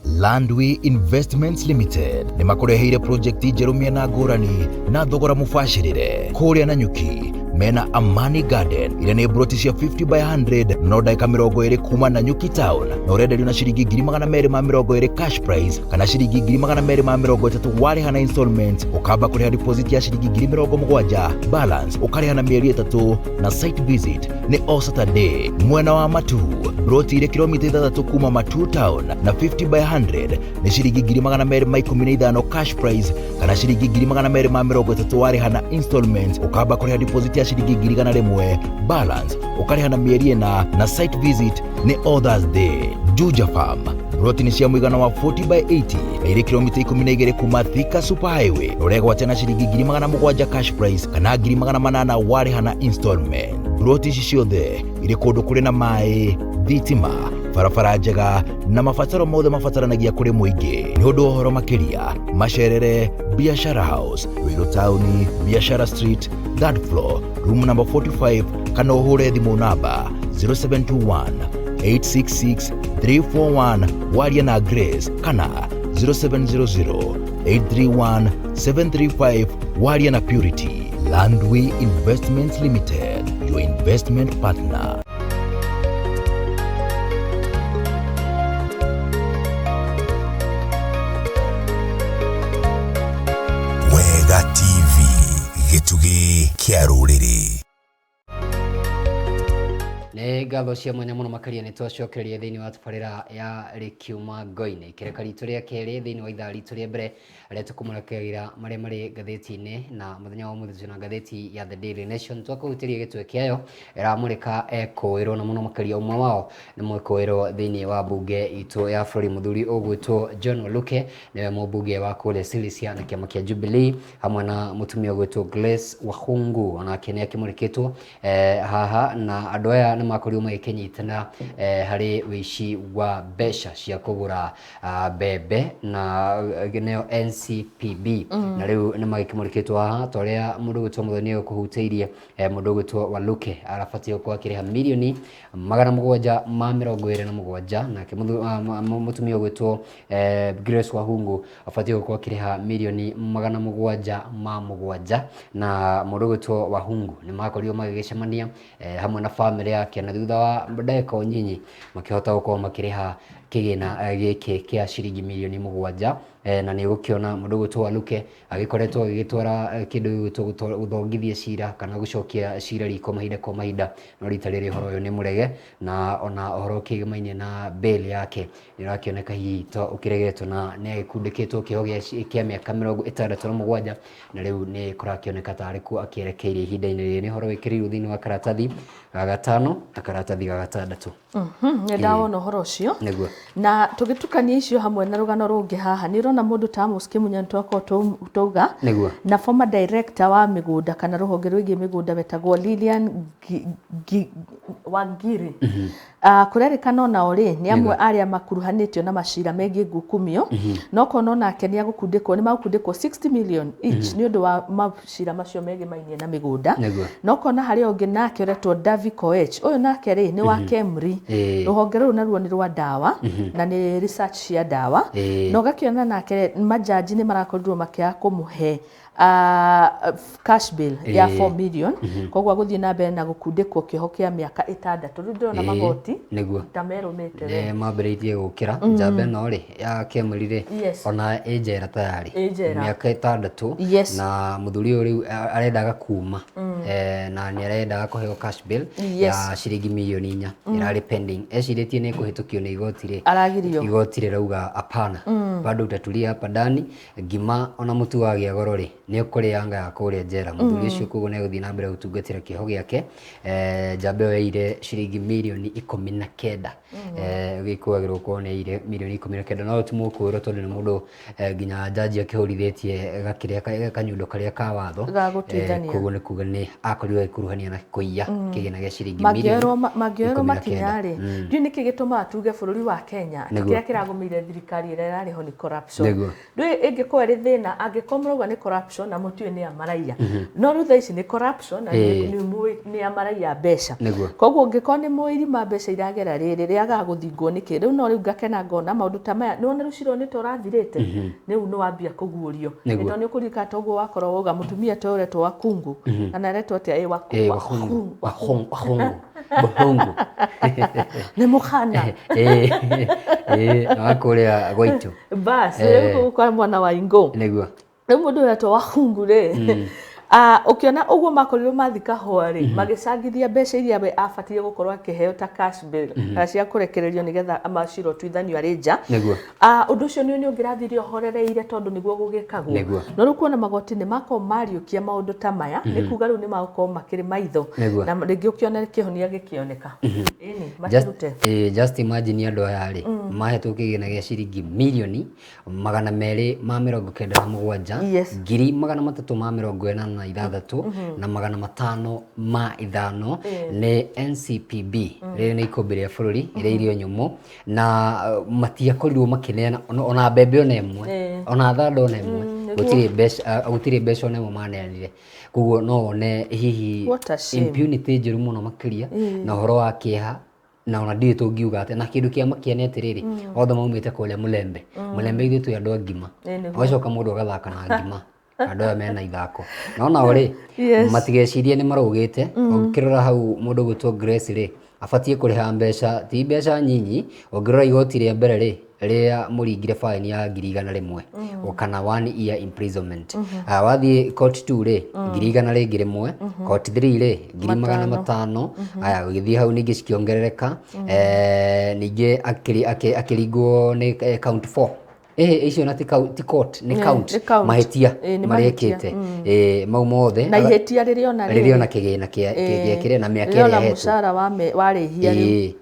Landway Investments Limited nĩ makũreheire project njerũ mĩena ngũrani na thogora mũbacĩrĩre. Kũrĩa Nanyuki mena Amani Garden iria nĩ broti cia 50 by 100 no ndagĩka 20 kuma Nanyuki town, na ũrenderio na ciringi 220,000 cash price kana ciringi 230,000 warĩha na installment. Ũkamba kũrĩha deposit ya ciringi 70,000, balance ũkarĩha na mĩeri 3, na site visit nĩ o Saturday. Mwena wa Matu, broti irĩ kilomita 6 kuma Matu town na 50 by 100 nĩ ciringi 215,000 cash price kana ciringi 230,000 warĩha na installment. Ũkamba kũrĩha deposit ya ciringi 100,000, balance ũkarĩha na mĩeri 4, na site visit nĩ o Thursday. Juja Farm, broti nĩ cia mũigana wa 40 by 80 na irĩ kilomita 12 kuma Thika Super Highway, na ũregwatia na ciringi 700,000 cash price kana 800,000 warĩha na installment. Broti ici ciothe irĩ kũndũ kũrĩ na maĩ, thitima, barabara njega na mabataro mothe mabataranagia kũrĩ mũingĩ. Nĩ ũndũ wa ũhoro makĩria, macerere Biashara House, Ruiru Town, Biashara Street, 3rd floor, room number 45, kana ũhũre thimũ namba 0721 866 341 waria na Grace, kana 0700 831 735 waria na Purity. Landway Investments Limited, your investment partner. Gĩtugĩ kĩa rũrĩrĩ. Nĩ ngatho cia mwanya mũno makĩria nĩ twacokereria thĩinĩ wa tabarĩra ya Rĩkiuma Ngoinĩ. Ikereka ritũ rĩa kerĩ thĩinĩ wa ithaa ritũ rĩa mbere rĩrĩa tũkũmũrekagĩra marĩa marĩ ngathĩti-inĩ, na mũthenya wa ũmũthĩ twĩna ngathĩti ya The Daily Nation. Twakũhutĩria gĩtwe kĩayo ĩramũrĩka ekũĩrwo na mũno makĩria ũmwe wao nĩ mwĩkũĩrwo thĩinĩ wa mbunge itũ ya bũrũri, mũthuri ũgwĩtwo John Waluke, nĩwe mũmbunge wa kũrĩa Sirisia na kĩama kĩa Jubilee, hamwe na mũtumia ũgwĩtwo Grace Wahungu, onake nĩ akĩmũrĩkĩtwo haha, na andũ aya nĩ makorirwo magĩkĩnyitana harĩ ũici wa mbeca cia kũgũra mbembe na nĩyo NCPB. Na rĩu nĩ magĩkĩmũrĩkĩtwo haha ta ũrĩa mũndũ ũgwĩtwo Mũthoni ũkũhutĩirie. Mũndũ ũgwĩtwo Waluke arabatiĩ gũkorwo akĩrĩha mirioni 727, nake mũtumia ũgwĩtwo Grace Wahungu abatiĩ gũkorwo akĩrĩha mirioni 707. Na mũndũ ũgwĩtwo Wahungu nĩ makorirwo magĩgĩcemania hamwe na bamĩrĩ yake, na thutha wa ndagĩka o nyinyi makĩhota gũkorwo makĩrĩha kĩgĩna gĩkĩ kĩa ciringi mirioni 7. Na nĩ ũgũkĩona mũndũ ũgwĩtwo Waluke agĩkoretwo agĩgĩtwara kĩndũ gĩgwĩtwo gũthongithia cira kana gũcokia cira riko mahinda kwa mahinda, no rita rĩrĩ ũhoro ũyũ nĩ mũrege, na ona ũhoro ũkĩgĩmainie na bail yake nĩ ũrakĩoneka hihi ta ũkĩregetwo, na nĩ agĩkundĩkĩtwo kĩoho kĩa mĩaka 67, na rĩu nĩ kũrakĩoneka tarĩ kuo akĩerekeire ihinda-inĩ rĩrĩ. Nĩ ũhoro wĩkĩrĩirwo thĩinĩ wa karatathi ga gatano na karatathi ga gatandatũ. Nĩ ndawona ũhoro ũcio. Nĩguo. Na tũgĩtukania icio hamwe na rũgano rũngĩ haha, nĩ ũrona mũndũ ta Amos Kĩmunya nĩ twakorwo twauga. Nĩguo. Na former director wa mĩgũnda kana rũhonge rwĩgiĩ mĩgũnda wetagwo Lilian Wangiri. Kũrerĩkana onao rĩ nĩ amwe arĩa makuruhanĩtio na macira megiĩ ngukumio, no kona onake nĩ agũkundĩkwo, nĩ magũkundĩkwo 60 million each nĩ ũndũ wa macira macio megemainie na mĩgũnda. No kona harĩ ũngĩ nake ũretwo Davi Koech, ũyũ nake rĩ nĩ wa KEMRI, rũhonge rũrũ naruo nĩ rwa ndawa na nĩ research cia ndawa. Na ũgakĩona nake majaji nĩ marakorirwo makĩaga kũmũhe cash bail ya 4 million, koguo agũthiĩ na mbere na gũkundĩkwo kĩoho kĩa mĩaka 6. Rĩu ndĩrona magoti ta merũmĩte we. Mambĩrĩirie gũkĩra njamba ĩno rĩ ya KEMRI rĩ, ona ĩ njera tayari mĩaka 6. Na mũthuri ũyũ rĩu arendaga kuma, na nĩ arendaga kũheo cash bail ya ciringi mirioni 4 ĩrarĩ pending. Ecirĩtie nĩ kũhĩtũkio nĩ igoti rĩ, aragirio, igoti rĩrauga hapana, bado utatulia hapa ndani ngima ona mũtu wagĩa goro rĩ nĩ ũkũrĩa anga ya kũrĩa njera. Mũthuri ũcio koguo nĩ egũthiĩ na mbere gũtungatĩra kĩoho gĩake. Njamba ĩyo yaire ciringi mirioni 19, gĩkũagĩrwo gũkorwo nĩ yaire mirioni 19, no ti mũkũĩrwo tondũ nĩ mũndũ nginya jaji akĩhũrithĩtie gakĩrĩa kanyundo karĩa ka watho, koguo nĩ kuga nĩ akorirwo agĩkuruhania na kũiya kĩgĩna gĩa ciringi mirioni mangĩoerwo makinya rĩ. Ndiũĩ nĩkĩ gĩtũmaga tuge bũrũri wa Kenya kĩrĩa kĩragũmĩire thirikari ĩrĩa ĩrarĩ ho nĩ corruption. Ndũĩ ĩngĩkorwo ĩrĩ thĩna angĩkorwo mũrauga nĩ corruption na mũtiũĩ nĩ a maraiya, no rĩu thaa ici nĩ corruption na nĩ a maraiya mbeca. Koguo ũngĩkorwo nĩ mũĩ irima mbeca iragera rĩrĩ rĩagaga gũthingwo nĩkĩ? Rĩu no rĩu ngakena ngona maũndũ ta maya, nĩwona rĩu cira nĩ ta ũrathirĩte, rĩu nĩ wambia kũguũrio. Tondũ nĩ ũkũririkana ta ũguo wakorwo wauga mũtumia ta ũyũ ũretwo Wakungu, kana aretwo atĩa? Wahungu. Nĩ mũkana. Na kũrĩa gwaitũ. Bas, rĩu kwa mwana wa Ingo. Nĩguo. Rĩu mũndũ ũretwo Wahungu rĩ, ũkĩona ũguo makorirwo mathika hwa rĩ, magĩcangithia mbeca iria we abatiĩ gũkorwo akĩheo ta cash bail kana cia kũrekererio nĩgetha macira ũtuithanio arĩ nja. Ũndũ ũcio nĩ ũngĩrathire ũhorereire tondũ nĩguo gũgĩkagwo. No rĩu kuona magoti nĩ makorwo mariũkia maũndũ ta maya, nĩ kuga rĩu nĩ magũkorwo makĩrĩ maitho, na rĩngĩ ũkĩona kĩhonia gĩkĩoneka. Ĩni, makĩrute. Just imagine andũ aya rĩ, mahetwo kĩgĩna gĩa ciringi mirioni 297, 386,500 nĩ NCPB. Rĩrĩ nĩ ikũmbĩ rĩa bũrũri rĩa irio nyũmũ, na matiakorirwo makĩneana ona mbembe ona ĩmwe, ona thanda ona ĩmwe, gũtirĩ mbeca ona ĩmwe maneanire. Koguo no wone hihi impunity njũru mũno makĩria, na ũhoro wa kĩeha, na ona ndiũĩ tũngiuga atĩa. Na kĩndũ kĩa makia nĩ atĩrĩrĩ, othe maumĩte kũrĩa Mũlembe. Mũlembe ithuĩ twĩ andũ a ngima, ũgacoka mũndũ agathaka na ngima. Andũ aya mena ithako no nao rĩ, matigecirie nĩ marũgĩte. Ũngĩkĩrora hau mũndũ ũgwĩtwo Grace rĩ, Abatiĩ kũrĩha mbeca, ti mbeca nyinyi. Ũngĩrora igoti rĩa mbere rĩ, rĩa mũringire fine ya 100,000 kana one year imprisonment. Ah, wathiĩ court 2 rĩ, 100,000 rĩngĩ rĩmwe. Court 3 rĩ, 500,000. Aya, ũgĩthiĩ hau ningĩ cikĩongerereka. Ningĩ akĩringwo nĩ count 4. Ĩhĩ, icio na ti ti court, nĩ count, nĩ count. Mahĩtia Ĩĩ, nĩ marĩa mahĩtia. ekĩte. Ĩĩ, mau mothe Na ihĩtia rĩrĩa ona rĩrĩa ona kĩgĩna kĩa kĩrĩa na mĩaka rĩrĩa ĩrĩa ona ahetwo. Mũcara wa warĩhia rĩu. Ĩĩ.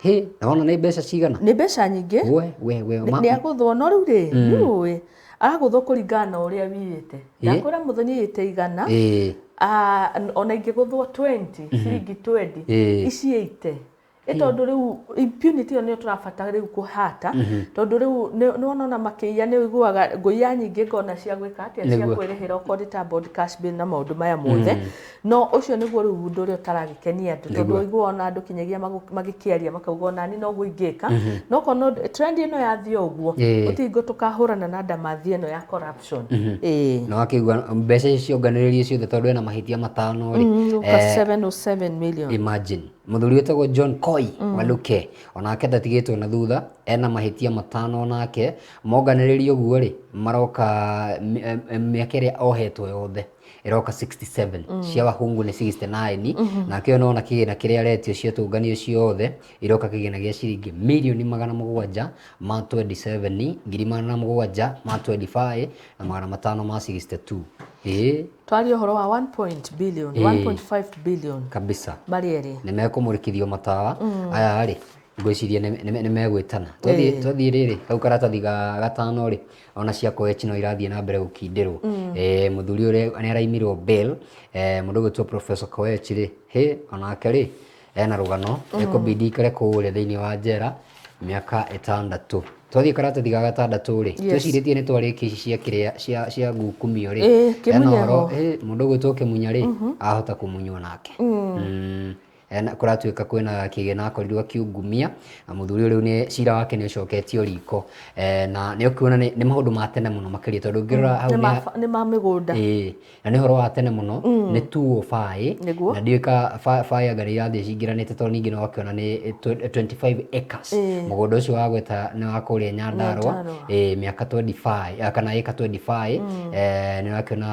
Hĩ, na wona nĩ mbeca cigana? Nĩ mbeca nyingĩ. We we we. Nĩ agũthwo, no rĩu rĩ, nĩũĩ aragũthwo kũringana na ũrĩa wiyĩte. Ndakwĩra mũthoni yĩte 100. Ah, ona ingĩgũthwo 20 ciringi 20 ici 80, ĩ tondũ rĩu impunity ĩyo nĩyo tũrabatara rĩu kũhata, tondũ rĩu nĩ wona ona makĩiya nĩ ũiguaga ngũiya nyingĩ ngona cia gwĩka atĩa, cia kwĩrĩhĩra okorwo nĩ ta bond cash bill na maũndũ maya mothe. No ũcio nĩguo rĩu ũndũ ũrĩa ũtaragĩkenia andũ, tondũ ũiguaga ona andũ kinyagia magĩkĩaria makauga ona niĩ noguo ingĩka. No korwo trend ĩno yathiĩ o ũguo, gũtirĩ hingo tũkahũrana na ndamathi ĩno ya corruption, ĩĩ. Na wakĩigua mbeca icio cionganĩrĩrio ciothe, tondũ ena mahĩtia matano rĩ, Gũka 707 million. Imagine mũthuri wĩtagwo John Koi Waluke onake ndatigĩtwo na thutha, ena mahĩtia matano onake. Monganĩrĩrio ũguo rĩ, maroka mĩaka ĩrĩa ohetwo yothe ĩroka 67. Cia Wahungu nĩ 69. Nake ũyũ nona kĩgĩna kĩrĩa aretio ciatũnganio ciothe iroka kĩgĩna gĩa ciringi mirioni 727, 725,500 62, ĩĩ. Twaria ũhoro wa 1 point billion, 1.5 billion. Kabisa. Marĩ erĩ. Nĩ mekũmũrĩkithio matawa aya rĩ, ngwĩciria nĩ megwĩtana. Twathiĩ twathiĩ rĩrĩ hau karatathi ga gatano rĩ, ona cia Koech no irathiĩ na mbere gũkindĩrwo. Mũthuri ũrĩa nĩ araimirwo bail, mũndũ ũgwĩtwo Professor Koech rĩ, hĩ, onake rĩ ena rũgano, ekũbidi ikare kũrĩa thĩinĩ wa njera mĩaka 6. Twathiĩ karatathi ga gatandatũ rĩ, twĩcirĩtie nĩ twarĩkia ici cia kĩrĩa cia ngukumio rĩ, Ĩĩ, ena Kĩmunya ũhoro ho. Mũndũ ũgwĩtwo Kĩmunya rĩ, ahota kũmunywo nake. Ena kũratuĩka kwĩna kĩgĩna akorirwo akiungumia, na mũthuri ũyũ rĩu nĩ cira wake nĩ ũcoketio riko. Na nĩ ũkuona nĩ maũndũ ma tene mũno makĩria, tondũ ũngĩrora hau Nĩ nĩ nĩ ma mĩgũnda. Ĩĩ, na nĩ ũhoro wa tene mũno, nĩ 205. Na ndiũĩ ka baĩ anga nĩ irathiĩ cingĩranĩte, tondũ ningĩ no wakĩona nĩ 25 acres. Mũgũnda ũcio wagweta nĩ wa kũrĩa Nyandarũa. Nyandarũa. Ĩĩ, mĩaka 25 kana ĩka 25. Nĩ wakĩona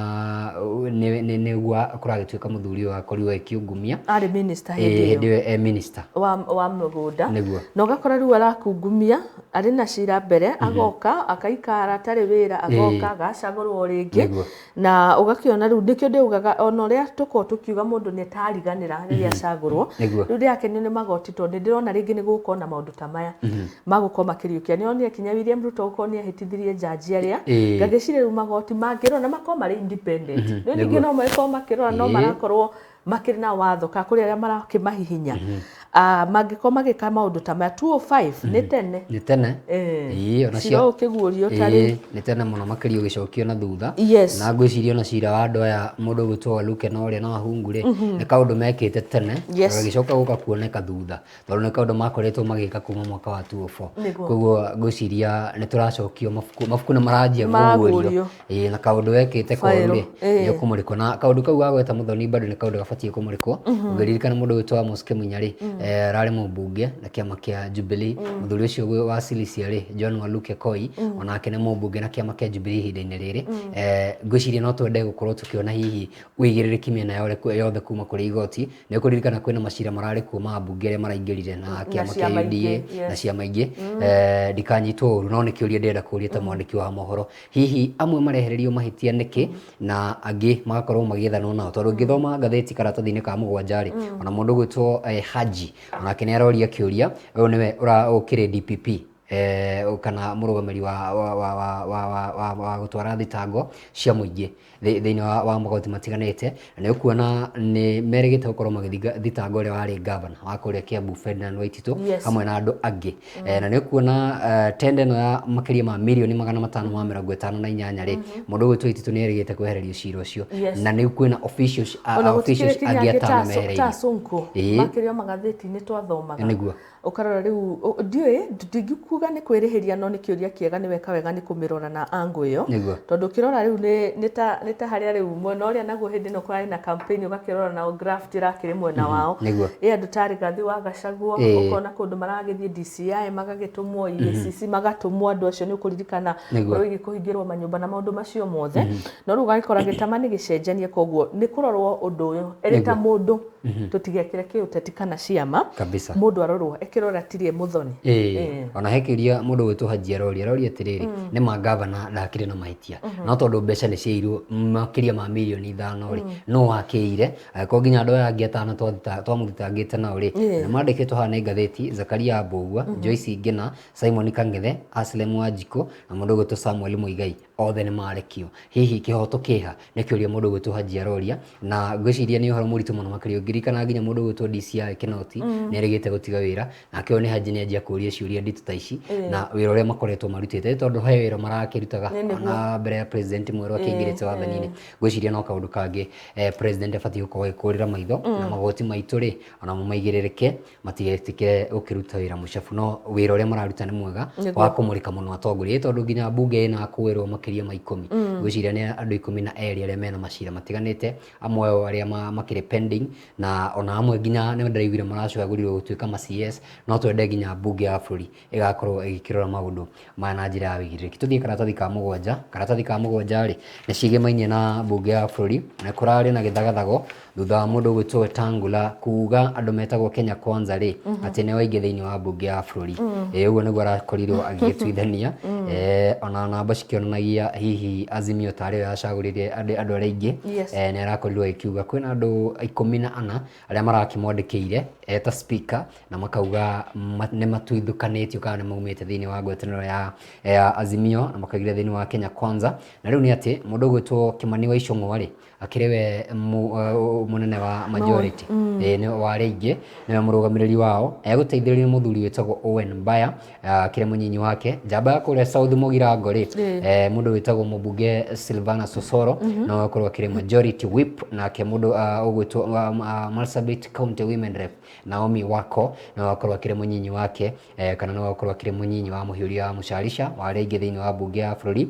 nĩguo kũragĩtuĩka mũthuri ũyũ akorirwo akĩungumia. Arĩ minister hĩndĩ ĩyo. Hĩndĩ ĩyo e minister. Wa mũgũnda. Nĩguo. Na ũgakora rĩu arakungumia arĩ na cira mbere, agoka akaikara atarĩ wĩra, agoka agacagũrwo rĩngĩ. Na ũgakĩona rĩu nĩkĩo ndĩugaga ona ũrĩa tũkoragwo tũkiuga mũndũ nĩ tariganĩra rĩrĩa acagũrwo. Rĩu ndĩrakenio nĩ magoti, tondũ nĩ ndĩrona rĩngĩ nĩ gũgũkorwo na maũndũ ta maya magũkorwo makĩriũkia. Nĩ onire kinya William Ruto gũkorwo nĩ ahĩtithirie jaji arĩa, ngagĩciria rĩu magoti mangĩrora na makorwo marĩ independent. Rĩu ningĩ no magĩkorwo makĩrora no marakorwo makĩrĩ na watho kana kũrĩ arĩa marakĩmahihinya. Ah, mangĩkorwo magĩka maũndũ ta maya, 205 nĩ tene. Nĩ tene. Ĩĩ, ona Cira cia ũyũ ũkĩguũrio ta rĩu. Ĩĩ, nĩ tene mũno makĩria ũgĩcokio na thutha. Yes. Na ngwĩciria ona cira wa andũ aya, mũndũ ũgwĩtwo Waluke na ũrĩa na Wahungu rĩ, nĩ kaũndũ mekĩte tene, gagĩcoka gũka kuoneka thutha, tondũ nĩ kaũndũ makoretwo magĩka kuma mwaka wa 2004. Koguo ngwĩciria nĩ tũracokio mabuku, mabuku nĩ maranjia kũguũrio. Maragũrio. Ĩĩ, na kaũndũ wekĩte koru Faĩrũ, rĩ, nĩ ũkũmũrĩkwo. Na kaũndũ kau gagweta Mũthoni bado nĩ kaũndũ gabatiĩ kũmũrĩkwo. Ũngĩririkana mũndũ ũgwĩtwo Amos Kĩmunya rĩ, ararĩ mũmbunge na kĩama kĩa Jubilee. Mũthuri ũcio wa Sirisia rĩ, John Waluke Koi, onake nĩ mũmbunge na kĩama kĩa Jubilee ihinda-inĩ rĩrĩ. Ngwĩciria no twende gũkorwo tũkĩona hihi ũigĩrĩrĩki mĩena yothe kuma kũrĩ igoti. Nĩ ũkũririkana kwĩna macira mararĩ kuo ma ambunge arĩa maraingĩrire na kĩama kĩa ciama UDA ingĩ, na yes. ciama ingĩ. Ndikanyitwo ũru, no nĩ kĩũria ndĩrenda kũria ta mwandĩki wa mohoro, hihi amwe marehererio mahĩtia nĩkĩ na angĩ magakorwo magĩethanwo nao? Tondũ ngĩthoma ngathĩti karatathi-inĩ ka 7 rĩ, ona mũndũ ũgwĩtwo Haji onake nĩ aroria kĩũria. Ũyũ nĩwe ũkĩrĩ DPP, kana mũrũgamĩrĩri wa gũtwara thitango cia mũingĩ thĩinĩ wa magoti matiganĩte, na nĩ ũkuona nĩ merĩgĩte gũkorwo magĩthitanga ũrĩa warĩ governor wa kũrĩa Kiambu Ferdinand Waititu, hamwe na andũ angĩ. Na nĩ ũkuona tenda ĩno ya makĩria ma 558,000,000 rĩ, mũndũ ũgwĩtwo Waititu nĩ erĩgĩte kwehererio cira ũcio. Na nĩ kwĩna officials Ona officials gũtikĩrĩ kinya angĩ angĩ atano ta mehereirio. Sonko, makĩrio magathĩti-inĩ twathomaga. Nĩguo. Ũkarora rĩu ndiũĩ, ndingĩkuga nĩ kwĩrĩhĩria, no nĩ kĩũria kĩega, nĩ weka wega nĩ kũmĩrora na angle ĩyo. Tondũ ũkĩrora rĩu nĩ ta harĩa rĩu mwena ũrĩa naguo hĩndĩ ĩno kũrarĩ na campaign, ũgakĩrora nao graft ĩrakĩrĩ mwena wao. Ĩ andũ ta Rigathĩ wa Gachagua, ũkona kũndũ maragĩthiĩ DCI magagĩtũmwo, EACC magatũmwo, andũ acio nĩ ũkũririkana ũhoro wĩgiĩ kũhingĩrwo manyũmba na maũndũ macio mothe. No rĩu ũgagĩkora gĩtama nĩ gĩcenjanie, koguo nĩ kũrorwo ũndũ ũyũ ĩrĩ ta mũndũ, tũtigekĩre kĩũteti kana ciama. Mũndũ arorwo ekĩrora tirĩ Muthoni. Ona he kĩũria mũndũ gwĩtwo Haji aroria, aroria atĩrĩrĩ, nĩ ma gavana ndakĩrĩ na mahĩtia, no tondũ mbeca nĩ ciairwo makĩria ma mirioni 5 rĩ, no wakĩire angĩkorwo nginya andũ aya angĩ atano twamũthitangĩte nao rĩ? Na mandĩkĩtwo haha nĩ ngathĩti: Zakaria Mbũgua, Joyce Ngina, Simon Kang'ethe, Aslem Wanjikũ na mũndũ ũgwĩtwo Samuel Muigai, othe nĩ marekio. Hihi kĩhoto kĩha? Nĩ kĩũria mũndũ ũgwĩtwo Haji aroria, na ngwĩciria nĩ ũhoro mũritũ mũno makĩria ũngĩririkana nginya mũndũ ũgwĩtwo DCI Kinoti nĩ erĩgĩte gũtiga wĩra, nake ũyũ nĩ Haji nĩ anjia kũria ciũria nditũ ta ici na wĩra ũrĩa makoretwo marutĩte, tondũ he wĩra marakĩrutaga ona mbere ya president mwerũ akĩingĩrĩte wathani-inĩ. Ngwĩciria no kaũndũ kangĩ president abatiĩ gũkorwo agĩkũrĩra maitho, na magoti maitũ rĩ, onamo maigĩrĩrĩke, matigetĩkĩre gũkĩruta wĩra mũcabu, no wĩra ũrĩa mararuta nĩ mwega wa kũmũrĩka mũno atongoria, tondũ nginya mbunge ĩna akũĩrwo makĩria ma 10. Ngwĩciria nĩ andũ 12 arĩa mena macira matiganĩte, amwe ao arĩa makĩrĩ pending, na ona amwe nginya nĩ ndĩraiguire maracagũrirwo gũtuĩka ma CS. No twende nginya mbunge ya bũrũri ĩgakorwo ĩgĩkĩrora maũndũ maya na njĩra ya wĩigĩrĩrĩki. Tũthiĩ karatathi ka mũgwanja. Karatathi ka mũgwanja rĩ, nĩ ciĩgĩmainie na mbunge ya bũrũri, na kũrarĩ na gĩthagathago thutha wa mũndũ ũgwĩtwo Wetangula kuga andũ metagwo Kenya Kwanza rĩ, atĩ nĩo aingĩ thĩinĩ wa mbunge ya bũrũri. Ĩ ũguo nĩguo arakorirwo agĩgĩtuithania. Ona namba cikĩonanagia hihi Azimio tarĩ yo yacagũrire andũ arĩa aingĩ. Nĩ arakorirwo agĩkiuga kwĩna andũ 14 arĩa marakĩmwandĩkĩire eta speaker, na makauga nĩ matuithũkanĩtio kana nĩ maumĩte thĩinĩ wa ngwatanĩro ya Azimio na makaingĩra thĩinĩ wa Kenya Kwanza. Na rĩu nĩ atĩ mũndũ ũgwĩtwo Kimani wa Ichung'wa rĩ, akĩrĩ we mũnene wa majority, nĩ wa arĩa aingĩ, nĩwe mũrũgamĩrĩri wao, egũteithĩrĩrio nĩ mũthuri wĩtagwo Owen Mbaya, akĩrĩ mũnyinyi wake. Njamba ya kũrĩa South Mugirango rĩ, mũndũ wĩtagwo mũmbunge Silvana Sosoro no akorwo akĩrĩ majority whip, nake mũndũ ũgwĩtwo Marsabit County Women Rep Naomi Wako no akorwo akĩrĩ mũnyinyi wake, kana no akorwo akĩrĩ mũnyinyi wa mũhiũria wa Mũcarisha wa arĩa aingĩ thĩinĩ wa mbunge ya bũrũri.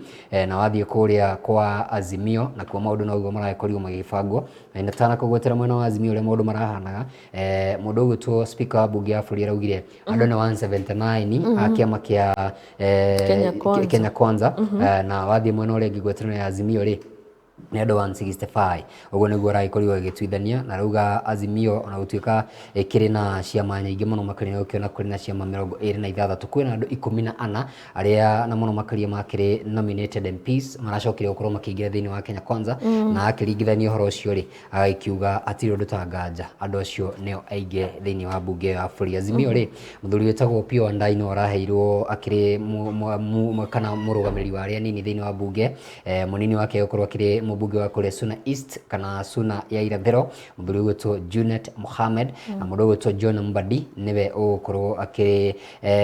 Na wathiĩ kũrĩa kwa Azimio, nakuo maũndũ noguo maragĩkorirwo magĩbangwo, na itanakũgwetera mwena wa Azimio ũrĩa maũndũ marahanaga, mũndũ ũgwĩtwo speaker wa mbunge ya bũrũri araugire andũ nĩ 179 a kĩama kĩa Kenya Kwanza. Kenya Kwanza. Na wathiĩ mwena ũrĩa ũngĩ, ngwatanĩro ya Azimio rĩ, nĩ andũ 165. Ũguo nĩguo aragĩkorirwo agĩtuithania, na rauga Azimio ona gũtuĩka ĩkĩrĩ na ciama nyingĩ mũno makĩria, ũkĩona kũrĩ na ciama 26, kwĩna andũ 14 arĩa na mũno makĩria makĩrĩ nominated MPs maracokire gũkorwo makĩingĩra thĩinĩ wa Kenya Kwanza. Na akĩringithania ũhoro ũcio rĩ, agĩkiuga hatirĩ ũndũ ta nganja andũ acio nĩo aingĩ thĩinĩ wa mbunge ya bũrũri. Azimio rĩ, mũthuri wĩtagwo Opiyo Wandayi no araheirwo akĩrĩ kana mũrũgamĩrĩri wa arĩa anini thĩinĩ wa mbunge. Mũnini wake gũkorwo akĩrĩ mũmbunge wa kũrĩa Suna East kana Suna ya Irathĩro, mũthuri ũgwĩtwo Junet Mohamed, na mũndũ ũgwĩtwo John Mbadi nĩwe ũgũkorwo akĩrĩ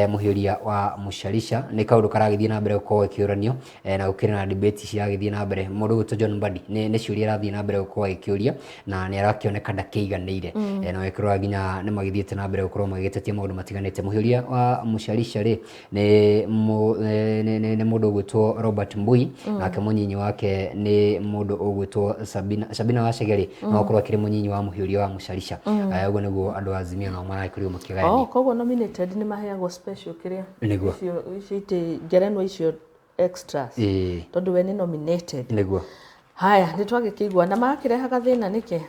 mũhiũria wa Mũcarisha. Nĩ kaũndũ karagĩthiĩ na mbere gũkorwo gakĩũranio, na gũkĩrĩ na debate ciragĩthiĩ na mbere. Mũndũ ũgwĩtwo John Mbadi nĩ ciũria arathiĩ na mbere gũkorwo agĩkĩũria, na nĩ arakĩoneka ndakĩiganĩire. Na wekĩrora nginya nĩ magĩthiĩte na mbere gũkorwo magĩgĩtetia maũndũ matiganĩte. Mũhiũria wa Mũcarisha rĩ, nĩ mũndũ ũgwĩtwo Robert Mbui, nake mũnyinyi wake nĩ mũndũ ũgwĩtwo Sabina Wachege rĩ, no akorwo akĩrĩ mũnyinyi wa mũhiũria wa Mũcarisha. Ũguo nĩguo andũ a Azimio nao maragĩkorirwo makĩgayania. Oh, koguo nominated nĩ maheagwo special kĩrĩa Nĩguo. Icio itĩ ngerenwa icio extras, tondũ we nĩ nominated. Nĩguo. Haya, nĩ twagĩkĩigua na marakĩrehaga thĩna nĩkĩ?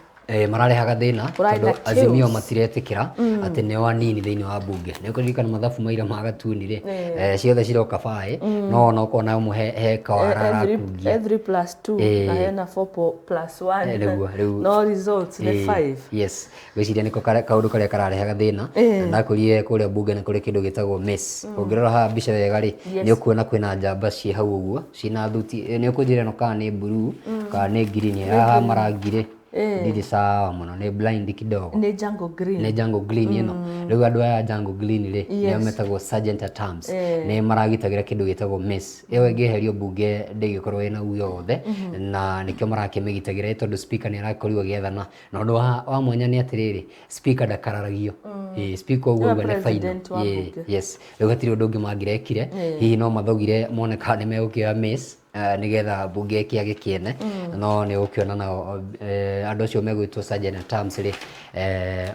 Mararehaga thĩna Kũrarĩ tondũ na Azimio chaos. matiretĩkĩra atĩ nĩo anini thĩinĩ wa mbunge. Nĩ ũkũririkana mathabu maira ma gatuni rĩ, ciothe ciroka baĩ, no ona ũkona ũmwe he kawara arakungia. 3 plus 2 na hena 4 plus 1. Nĩguo, rĩu no results nĩ 5. Yes, ngwĩciria nĩko kaũndũ karĩa kararehaga thĩna. Na ndakwĩrire kũrĩa mbunge nĩ kũrĩ kĩndũ gĩtagwo mace. Ũngĩrora haha mbica wega rĩ, nĩ ũkuona kwĩna njamba ciĩ hau ũguo ciĩna thuti. Nĩ ũkũnjĩra ĩno kana nĩ blue kana nĩ green? Haha marangi rĩ. Ndirĩ sawa mũno, nĩ blind kidogo. Nĩ Jungle Green. Nĩ Jungle Green ĩno. Rĩu andũ aya a Jungle Green rĩ, nĩo metagwo sergeant at arms, nĩ maragitagĩra kĩndũ gĩtagwo mace. Ĩyo ĩngĩeherio mbunge ndĩngĩkorwo ĩna uge wothe, na nĩkĩo marakĩmĩgitagĩra tondũ speaker nĩ arakorirwo agĩathana. Na ũndũ wa mwanya nĩ atĩrĩrĩ, speaker ndakararagio. Ĩĩ, speaker ũguo Nĩwe auga nĩ final. president wa Ĩĩ, mbunge. yes. Rĩu hatirĩ ũndũ ũngĩ mangĩrekire, hihi no mathogire mone kana nĩ megũkĩoya mace nĩgetha mbunge ĩkĩage kĩene. No nĩ ũgũkĩona nao andũ acio megwĩtwo sergeant at arms rĩ,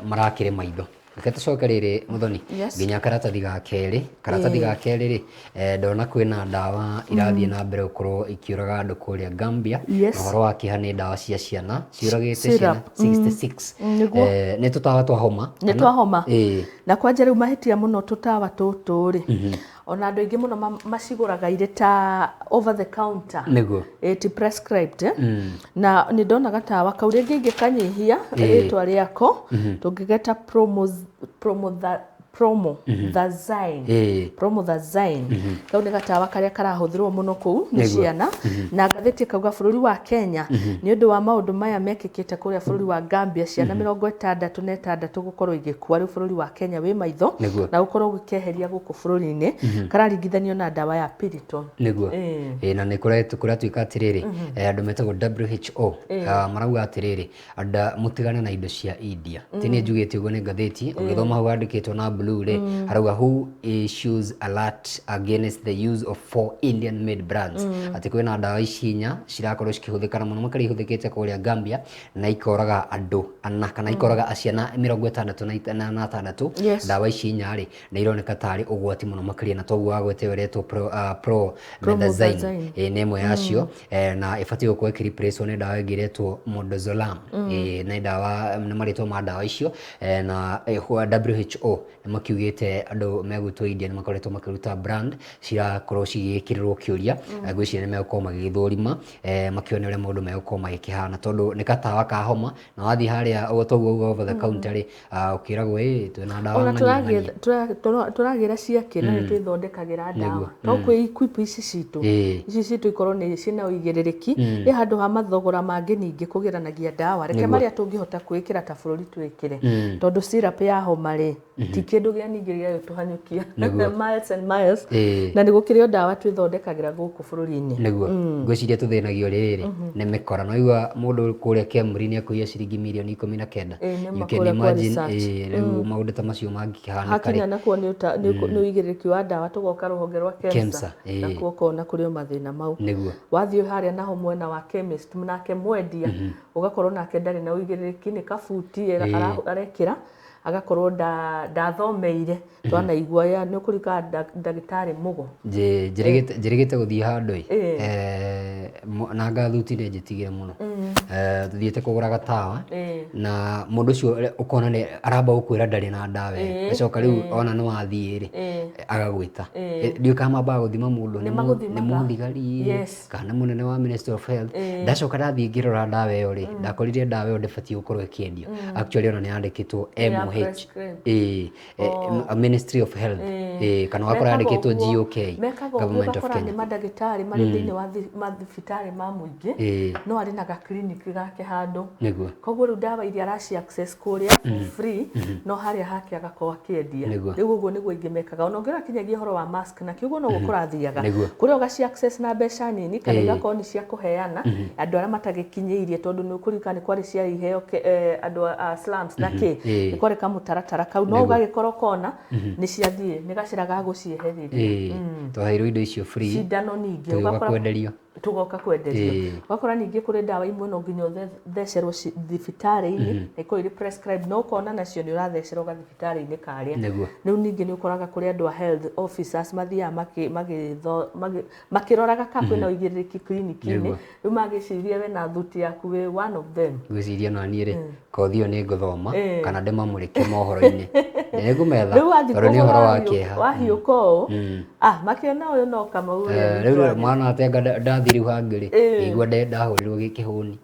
marakĩrĩ maitho. Reke tũcoke rĩrĩ Mũthoni, Yes. nginya karatathi ga kerĩ. Karatathi ga kerĩ rĩ, ndona kwĩna ndawa irathiĩ na mbere gũkorwo ikĩũraga andũ kũrĩa Gambia. Yes. Na ũhoro wa kĩeha nĩ ndawa cia ciana ciũragĩte Syrup. ciana 66. Nĩguo. Nĩ tũtawa twa homa. Nĩ twa homa. Ĩĩ. Na kwanja rĩu mahĩtia mũno tũtawa tũtũ rĩ, ona andũ aingĩ mũno macigũraga irĩ ta over the counter. Nĩguo. Ti prescribed, eh? Na nĩ ndona gatawa kau rĩngĩ ingĩkanyihia rĩtwa rĩako, tũngĩgeta promethazine. Promethazine. Kau nĩ gatawa karĩa karahũthĩrwo mũno kũu nĩ ciana. Na ngathĩti ĩkauga bũrũri wa Kenya nĩ ũndũ wa maũndũ maya mekĩkĩte kũrĩa bũrũri wa Gambia, ciana 66 gũkorwo igĩkua, rĩu bũrũri wa Kenya wĩ maitho na gũkorwo gũkĩeheria gũkũ bũrũri-inĩ, kararingithanio na ndawa ya Piriton. Nĩguo. Ĩĩ, na nĩ kũratuĩka atĩrĩrĩ, andũ metagwo WHO marauga atĩrĩrĩ, anda mũtigane na indo cia India. Ti niĩ njugĩte ũguo, nĩ ngathĩti. Ũgĩthoma hau handĩkĩtwo na blue rĩ, harauga WHO issues alert against the use of 4 Indian made brands. Atĩ kwĩna ndawa ici inya cirakorwo cikĩhũthĩka na mũno makĩria ihũthĩkĩte kũrĩa Gambia na ikoraga andũ ana kana ikoraga ciana 66. Ndawa ici inya rĩ, nĩ ironeka tarĩ ũgwati mũno makĩria, na toguo wagwete ĩyo ĩretwo promethazine. Ĩĩ, nĩ ĩmwe yacio, na ĩbatiĩ gũkorwo ĩkĩ replace nĩ ndawa ĩngĩ ĩretwo midazolam. Ĩĩ, nĩ ndawa, nĩ marĩtwa ma ndawa icio, na WHO nĩ makiugĩte andũ megwĩtwo India nĩ makoretwo makĩruta brand cirakorwo cigĩkĩrĩrwo kĩũria. Ngwĩciria nĩ megũkorwo magĩgĩthũrima, makĩone ũrĩa maũndũ megũkorwo magĩkĩhana, tondũ nĩ gatawa ka homa, na wathiĩ harĩa ũguo toguo uga over the counter rĩ, ũkĩragwo ĩ twĩna ndawa Ona ng'ania ng'ania. Tũragĩra ciake na nĩ twĩthondekagĩra ndawa. To kwĩ equip ici citũ. Ici citũ ikorwo nĩ ciĩna ũigĩrĩrĩki, ĩ handũ ha mathogora mangĩ ningĩ kũgĩranagia ndawa. Reke marĩa tũngĩhota kwĩĩkĩra ta bũrũri twĩkĩre. Tondũ syrup ya homa rĩ, ti kĩndũ gĩa ningĩ gĩa gũtũhanyũkia miles and miles. Na nĩ gũkĩrĩ o ndawa twĩthondekagĩra gũkũ bũrũri-inĩ. Nĩguo. Ngwĩciria tũthĩnagio rĩrĩ nĩ mĩkora. No igua mũndũ kũrĩa Kemri nĩ akũiya ciringi mirioni 19. Ĩĩ, nĩ You can kũrĩa kwa imagine, research. Rĩu maũndũ ta macio mangĩkĩhanĩka rĩ. Hakinya nakuo nĩ ũigĩrĩrĩki wa ndawa, tũgoka rũhonge rwa KEMSA. KEMSA, ĩĩ. Nakuo ũkona kũrĩ o mathĩna mau. Nĩguo. Wathiĩ harĩa naho mwena wa chemist, nake mwendia ũgakorwo nake ndarĩ na ũigĩrĩrĩki, nĩ kabuti arekĩra, agakorwo ndathomeire. Twanaigua ya nĩ ũkũrika ndagĩtarĩ Mũgo. Njĩrĩgĩte gũthiĩ handũ ĩ, na ngathuti nĩ njĩtigĩre mũno. Tũthiĩte kũgũra gatawa, na mũndũ ũcio ũkona nĩ aramba gũkwĩra ndarĩ na ndawa ĩyo. Acoka rĩu ona nĩ wathiĩ rĩ, agagwĩta. Ndiũĩ kana mambaga gũthima mũndũ Nĩ nĩ magũthimaga. mũthigari kana nĩ mũnene wa Ministry of Health. Ndacoka ndathiĩ ngĩrora ndawa ĩyo rĩ, ndakorire ndawa ĩyo ndĩbatiĩ gũkorwo ĩkĩendio. Actually ona nĩ yandĩkĩtwo Ya MOH. prescribe. Ĩĩ, Ministry of Health. Ĩĩ, kana wakora Mekaga yandĩkĩtwo ũguo- GOK, mekaga ũguo Government of ũgakora nĩ Kenya. mandagĩtarĩ marĩ thĩinĩ wa mathibitarĩ ma mũingĩ, no arĩ na gakliniki gake handũ. Nĩguo. Koguo rĩu ndawa iria araci access kũrĩa for free, no harĩa hake agakorwo akĩendia. Nĩguo. Rĩu ũguo nĩguo aingĩ mekaga. Ona ũngĩrora kinyagia ũhoro wa mask na kĩu, ũguo noguo kũrathiaga. Nĩguo. Kũrĩa ũgaci access na mbeca nini, kana igakorwo nĩ cia kũheana andũ arĩa matagĩkinyĩirie, tondũ nĩ ũkũririkana nĩ kwarĩ cia iheo andũ a slums na kĩ. Nĩ kwarĩ kamũtaratara kau, no ũgagĩkorwo kona nĩ ciathiĩ, nĩ gacĩra ga gũciehereria. Twaheirwo indo icio free. Cindano ningĩ Tũgĩũka ũgakora kwenderio. Tũgoka kwenderio. Ũgakora ningĩ kũrĩ ndawa imwe no nginya ũthecerwo thibitarĩ-inĩ, na ikorwo irĩ prescribed, no ũkona nacio nĩ ũrathecerwo gathibitarĩ-inĩ karĩa. Nĩguo. Rĩu ningĩ nĩ ũkoraga kũrĩ andũ a health officers mathiaga makĩroraga kana kwĩna ũigĩrĩrĩki clinic-inĩ. Rĩu magĩciria we na thuti yaku wĩ one of them. Ngwĩciria ona niĩ rĩ, kothi ĩyo nĩ ngũthoma kana ndĩmamũrĩke mohoro-inĩ. Nĩ ngũmetha Rĩu wathiĩ tondũ nĩ kũgũra ũhoro wa kĩeha. Wahiũka ũũ, makĩona ũyũ no Kamau ũrĩa Rĩu witũ arĩ. mwana atenga ndathiĩ rĩu hangĩ rĩ, ngĩigua ndahũrirwo kĩhũni.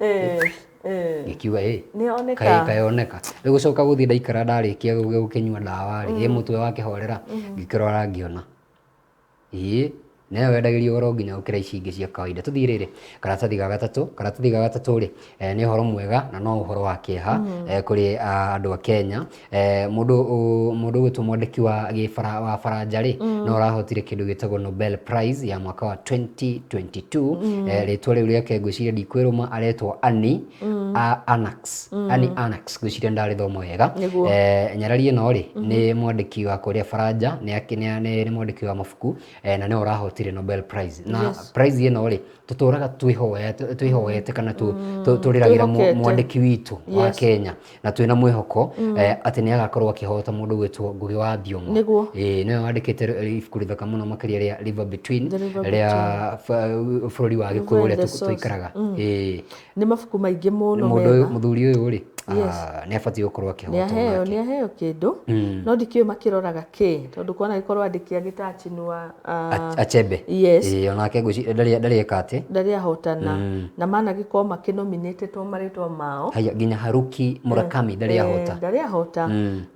Ngĩkiuga ĩ, Nĩ oneka. Kaĩ oneka. Rĩu gũcoka gũthiĩ ndaikara ndarĩkia gũkĩnyua ndawa rĩ, ĩ mũtwe wakĩhorera, ngĩkĩrora ngĩona. Ĩĩ, Nayo wendagĩrio goro nginya gũkĩra ici ingĩ cia kawaida. Tũthiĩ rĩrĩ karatathi ga gatatũ. Karatathi ga gatatũ rĩ, nĩ ũhoro mwega na no ũhoro wa kĩeha kũrĩ andũ a Kenya. Mũndũ mũndũ ũgwĩtwo mwandĩki wa gĩbara wa Baranja rĩ, no ũrahotire kĩndũ gĩtagwo Nobel Prize ya mwaka wa 2022. Rĩtwa rĩu rĩake ngwĩciria ndikwĩrũma, aretwo Annie Ernaux. Annie Ernaux, ngwĩciria ndarĩthoma wega. Nĩguo. Nyarari ĩno rĩ, nĩ mwandĩki wa kũrĩa Baranja, nĩ mwandĩki wa mabuku, na nĩwe ũrahotire Nobel Prize. Na prize ĩno rĩ, tũtũraga twĩhoete kana tũrĩragĩra Twĩhokete. mwandĩki witũ wa Kenya, na twĩna mwĩhoko atĩ nĩ agakorwo akĩhota, mũndũ gwĩtwo Ngugi wa Thiong'o. Nĩguo. Ĩĩ, nĩwe wandĩkĩte ibuku rĩthaka mũno makĩria rĩa River Between, The River rĩa bũrũri wa Gĩkũyũ and ũrĩa the Source. tũikaraga. Ĩĩ. Nĩ mabuku maingĩ mũno Mũndũ ũyũ, mega. mũthuri ũyũ rĩ, nĩ abatiĩ gũkorwo Nĩ akĩhotwo aheo nake. Nĩ aheo kĩndũ, no ndikĩũĩ makĩroraga kĩ, tondũ kwana gĩkorwo andĩki angĩ ta Chinua Achebe. Yes. Ĩĩ, onake ngwĩciria ndarĩ eka atĩ. Ndarĩ ahotana, na managĩkorwo makĩnominĩtĩtwo marĩtwa mao. Haya, nginya Haruki Murakami ndarĩ ahota. Ndarĩ ahota.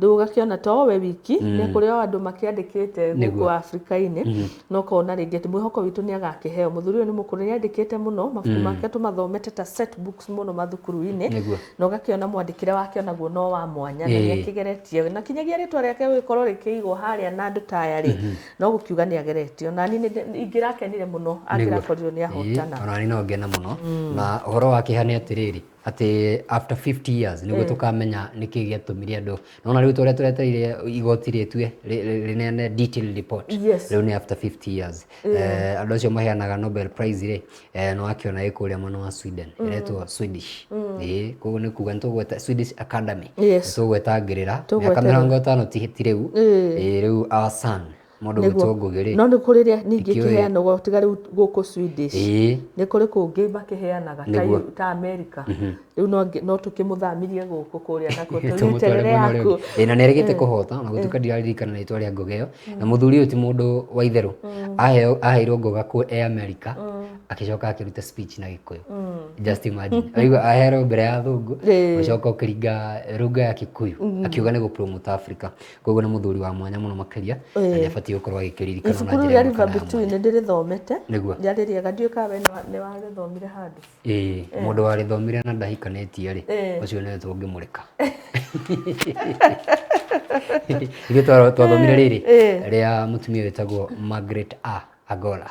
Rĩu ũgakĩona to we wiki, nĩ kũrĩ o andũ makĩandĩkĩte gũkũ Afrika-inĩ, no ũkona rĩngĩ atĩ mwĩhoko witũ nĩ agakĩheo. Mũthuri ũyũ nĩ mũkũrũ, nĩ andĩkĩte mũno mabuku make, tũmathomete ta set books mũno mathukuru-inĩ. Na ũgakĩona mwandĩkĩre wake onaguo no wa mwanya, na nĩ akĩgeretie, na kinyagia rĩtwa rĩake gũgĩkorwo rĩkĩigwo harĩa na andũ ta aya rĩ, no gũkiuga nĩ ageretio. Na niĩ ingĩrakenire mũno angĩrakorirwo nĩ ahotana. Ona niĩ no ngene mũno. Na ũhoro wa kĩeha nĩ atĩrĩrĩ, atĩ after 50 years nĩguo tũkamenya nĩkĩ gĩatũmire andũ. Nona rĩu tũrĩa twetereire igoti rĩtue rĩneane detailed report. Rĩu nĩ after 50 years. Andũ acio maheanaga Nobel Prize rĩ, nĩ wakĩona ĩ kũrĩa mwena wa Sweden, ĩretwo Swedish. Ĩĩ, koguo nĩ kuga nĩ tũgweta Swedish Academy. Yes. Nĩ tũgwetangĩrĩra mĩaka Tũgweterera. 50 ti rĩu. Ĩĩ, rĩu our son, mũndũ gwĩtwo Ngugi rĩ. No nĩ kũrĩ rĩa ningĩ Ndikĩũĩ. kĩheanagwo tiga rĩu gũkũ Swedish. Nĩ kũrĩ kũngĩ makĩheanaga ta ta America. Rĩu no tũkĩmũthamirie gũkũ kũrĩa nakuo Tũmũtware tũgĩterere mwena ũrĩa yaku. ũngĩ. Ĩĩ, na nĩ erĩgĩte kũhota, ona gũtuĩka ndiraririkana rĩtwa rĩa ngoga ĩyo. Na mũthuri ũyũ ti mũndũ wa itherũ. Aheirwo ngoga kũ e America, agĩcoka akĩruta speech na Gĩkũyũ. Just imagine. Waigua aherwo mbere ya athũngũ, ũcoka ũkĩringa lugha ya Kikuyu, akiuga nĩ gũ-promote Africa. Koguo nĩ mũthuri wa mwanya mũno makĩria, na nĩ abatiĩ gũkorwo agĩkĩririkanwo na Ibuku rĩu njĩra rĩa ĩmwe River kana ya Between mwanya. nĩ ndĩrĩthomete. Rĩarĩ rĩega, ndiũĩ kana we nĩ warĩthomire handũ. Ĩĩ, mũndũ warĩthomire na ndahikanĩtie rĩ, ũcio nĩwe tũngĩmũreka. Ithuĩ twathomire rĩrĩ rĩa mũtumia wĩtagwo Margaret A Agola.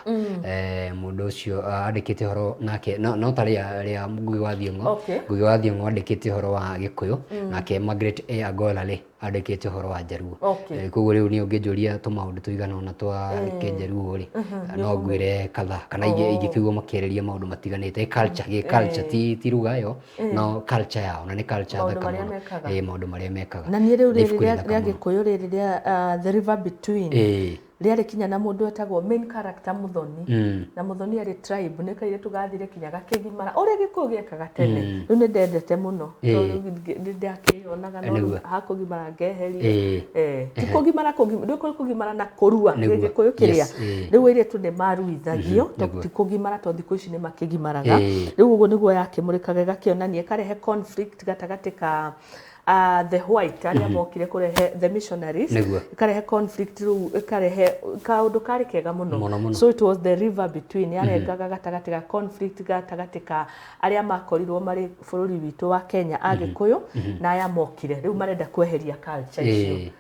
Mũndũ ũcio andĩkĩte ũhoro nake no ta rĩa rĩa Ngugi wa Thiong'o. Ngugi wa Thiong'o andĩkĩte ũhoro wa Gĩkũyũ, nake Margaret A Agola rĩ, andĩkĩte ũhoro wa Njaruo. Koguo rĩu niĩ ũngĩnjũria tũmaũndũ tũigana ũna twa kĩnjaruo rĩ, no ngwĩre kadhaa, kana ingĩkĩigua makĩarĩria maũndũ matiganĩte, culture, gĩ culture, ti lugha ĩyo, no culture yao, na nĩ culture Maũndũ thaka marĩa mũno. mekaga. Ĩĩ, maũndũ marĩa mekaga. Na niĩ rĩu Nĩ rĩrĩ ibuku rĩa rĩthaka rĩa mũno. Gĩkũyũ rĩrĩ rĩa The River Between, rĩarĩ kinya na mũndũ wetagwo main character Muthoni. Na Muthoni arĩ tribe, nĩ kairĩtu gathire kinya gakĩgimara ũrĩa Gĩkũyũ gĩekaga tene. Rĩu nĩ ndendete mũno, tondũ nĩ ndakĩyonaga, no rĩu hakũgimara ngeheria. Ti kũgimara, rĩu kũrĩ kũgimara na kũrua, Gĩkũyũ kĩrĩa. Rĩu airĩtu nĩ maruithagio, tondũ ti kũgimara, tondũ thikũ ici nĩ makĩgimaraga. Rĩu ũguo nĩguo yakĩmũrĩkaga, ĩgakĩonania, ĩkarehe conflict gatagatĩ ka the white arĩa mokire kũrehe the missionaries, ĩkarehe conflict, rĩu ĩkarehe kaũndũ karĩ kega mũno. Mũno mũno. So it was The River Between, yarengaga gatagatĩ ga conflict gatagatĩ ka arĩa makorirwo marĩ bũrũri witũ wa Kenya, Agĩkũyũ, na aya mokire rĩu marenda kweheria culture icio.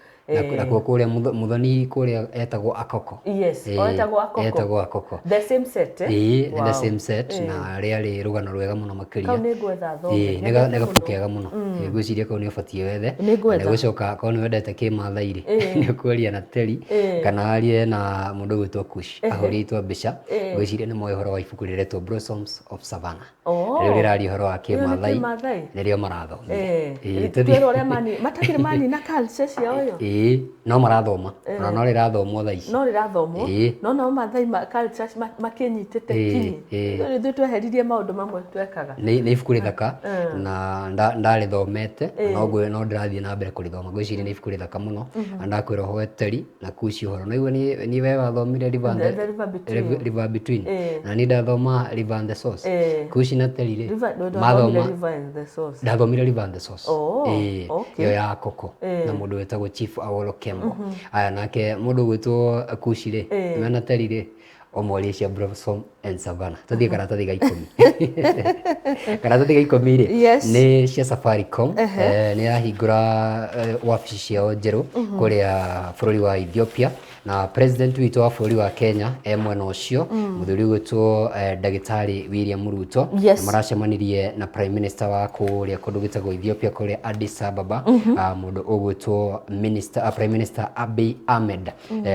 Nakuo kũrĩa Muthoni kũrĩa etagwo Akoko. Yes, o etagwo Akoko. Etagwo Akoko. The same set, eh? Ĩĩ, nĩ the same set, na rĩarĩ rũgano rwega mũno makĩria. Kau nĩ ngwetha thome. Ĩĩ, nĩ gabuku kega mũno. Ĩĩ, ngwĩciria kau nĩ ũbatiĩ wethe. Nĩ ngwetha. Na nĩgũcoka korwo nĩ wendete kĩmathai rĩ, nĩ ũkwaria na Terry kana warie na mũndũ ũgwĩtwo Kush, ahũrĩtwo mbica. Ngwĩciria nĩ moĩ ũhoro wa ibuku rĩretwo Blossoms of Savannah. Rĩu rĩraria ũhoro wa Ĩyo nĩ kĩmathai, kĩmathai? nĩrĩo marathomire. Ĩĩ, tũthiĩ. Twĩrwo ũrĩa mani matakĩrĩ manina culture ciao ĩyo. Ĩĩ, no marathoma, ona no rĩrathomwo thaa ici. No rĩrathomwo, no nao Mathai culture makĩnyitĩte kinyi. Rĩu ithuĩ tweheririe maũndũ mamwe twekaga. Nĩ ibuku rĩthaka, na ndarĩthomete, no no ndĩrathiĩ na mbere kũrĩthoma. Ngwĩciria nĩ ibuku rĩthaka mũno, na ndakwĩra ũhoe Terry na Kushi ũhoro. Na igua niĩ we wathomire River and The River Between. River Between. Na niĩ ndathoma River and the Source. Kushi na Terry rĩ, River, mathoma River and the Source. Ndathomire River and the Source. Oh, Ĩĩ, okay. ĩyo ya Koko na mũndũ wĩtagwo Chief Awolo Kembo. Aya, nake mũndũ ũgwĩtwo Kushi rĩ, mena Terry rĩ, Ũmorie cia Blossom and Savannah. Tũthiĩ karatathi ga 10. Karatathi ga 10 rĩ, nĩ cia Safaricom. Nĩ yahingũra wabici ciao njerũ kũrĩa bũrũri wa Ethiopia, na president witũ wa bũrũri wa Kenya e mwena ũcio, mũthuri ũgwĩtwo Ndagĩtarĩ William Ruto. Na maracemanirie na prime minister wa kũrĩa kũndũ gwĩtagwo Ethiopia, kũrĩa Addis Ababa, mũndũ ũgwĩtwo minister, prime minister Abiy Ahmed.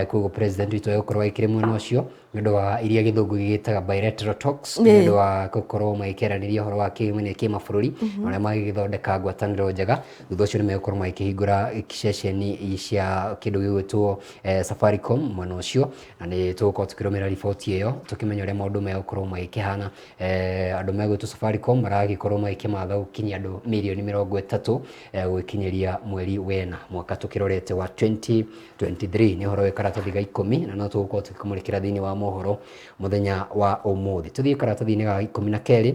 Koguo president witũ egũkorwo agĩkĩrĩ mwena ũcio nĩ ũndũ wa iria gĩthũngũ gĩgĩtaga bilateral talks, nĩ ũndũ wa gũkorwo magĩkĩaranĩria ũhoro wa kĩmene kĩmabũrũri na ũrĩa magĩgĩthondeka ngwatanĩro njega. Thutha ũcio nĩ megũkorwo magĩkĩhingũra ceceni cia kĩndũ gĩgwĩtwo Safaricom mwena ũcio, na nĩ tũgũkorwo tũkĩrũmĩrĩra riboti ĩyo tũkĩmenya ũrĩa maũndũ megũkorwo magĩkĩhana. Andũ megwĩtwo Safaricom maragĩkorwo magĩkĩmatha gũkinyia andũ mirioni 30 gũgĩkinyĩria mweri wena mwaka tũkĩrorete wa 2023. Nĩ ũhoro wĩ karatathi ga 10, na no tũgũkorwo tũgĩkũmũrĩkĩra thĩinĩ wa mohoro mũthenya wa ũmũthĩ. Tũthiĩ karatathi-inĩ ga 12.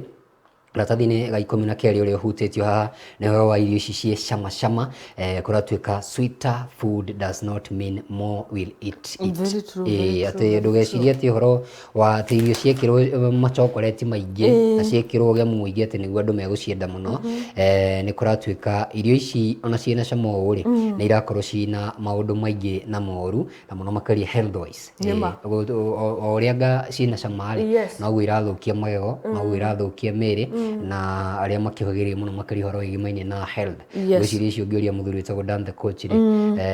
Karatathi-inĩ ga 12 ũrĩa ũhutĩtio haha nĩ ũhoro wa irio ici ciĩ cama cama. Kũratuĩka sweeter food does not mean more will eat it. Very true, very true, Atĩ very ndũgecirie atĩ ũhoro wa atĩ irio ciekĩrwo machokoreti maingĩ na ciekĩrwo ũgemu mũingĩ atĩ nĩguo andũ megũcienda mũno. Nĩ kũratuĩka irio ici ona ciĩna cama ũũ rĩ, nĩ irakorwo ciĩna maũndũ maingĩ na moru, na mũno makĩria health wise. Nĩma. O ũrĩa anga ciĩna cama rĩ, noguo irathũkia magego, noguo irathũkia mĩĩrĩ, na arĩa makĩhũgĩrĩire mũno makĩria ũhoro wĩgimaine na health. Ngwĩciria icio ũngĩũria mũthuri wĩtagwo Dan the Coach rĩ,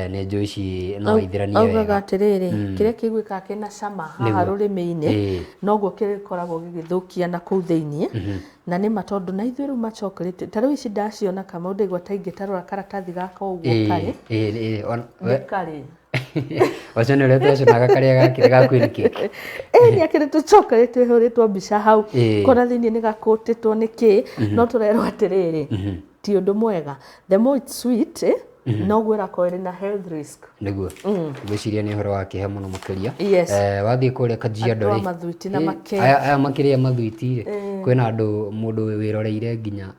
nĩ njũĩ ici no aithĩranie Augaga wega. atĩrĩrĩ, kĩrĩa kĩiguĩkaga kĩna cama haha rũrĩmĩ-inĩ noguo kĩrĩkoragwo gĩgĩthũkia na kũu thĩiniĩ. Na nĩ ma, tondũ na ithuĩ rĩu machokoreti ta rĩu ici ndaciona kama ndaigua ta ingĩtarora karatathi gaka ũguo karĩ nĩ karĩ. Ũcio nĩ ũrĩa twaconaga karĩa gakĩrĩ ga Queen Cake. Nĩ akĩrĩ tũchokoreti twĩhũrĩtwo mbica hau, kona thĩiniĩ nĩ gakũtĩtwo nĩ kĩ, no tũrerwo atĩrĩrĩ, ti ũndũ mwega. The more it's sweet, noguo ĩrakorwo ĩrĩ na health risk. Nĩguo. Ngwĩciria nĩ ũhoro wa kĩeha mũno makĩria. Wathiĩ kũrĩa Kajiado Andũ a rĩ, mathwiti na makeki. Aya makĩrĩa mathwiti rĩ, kwĩna andũ mũndũ wĩroreire nginya,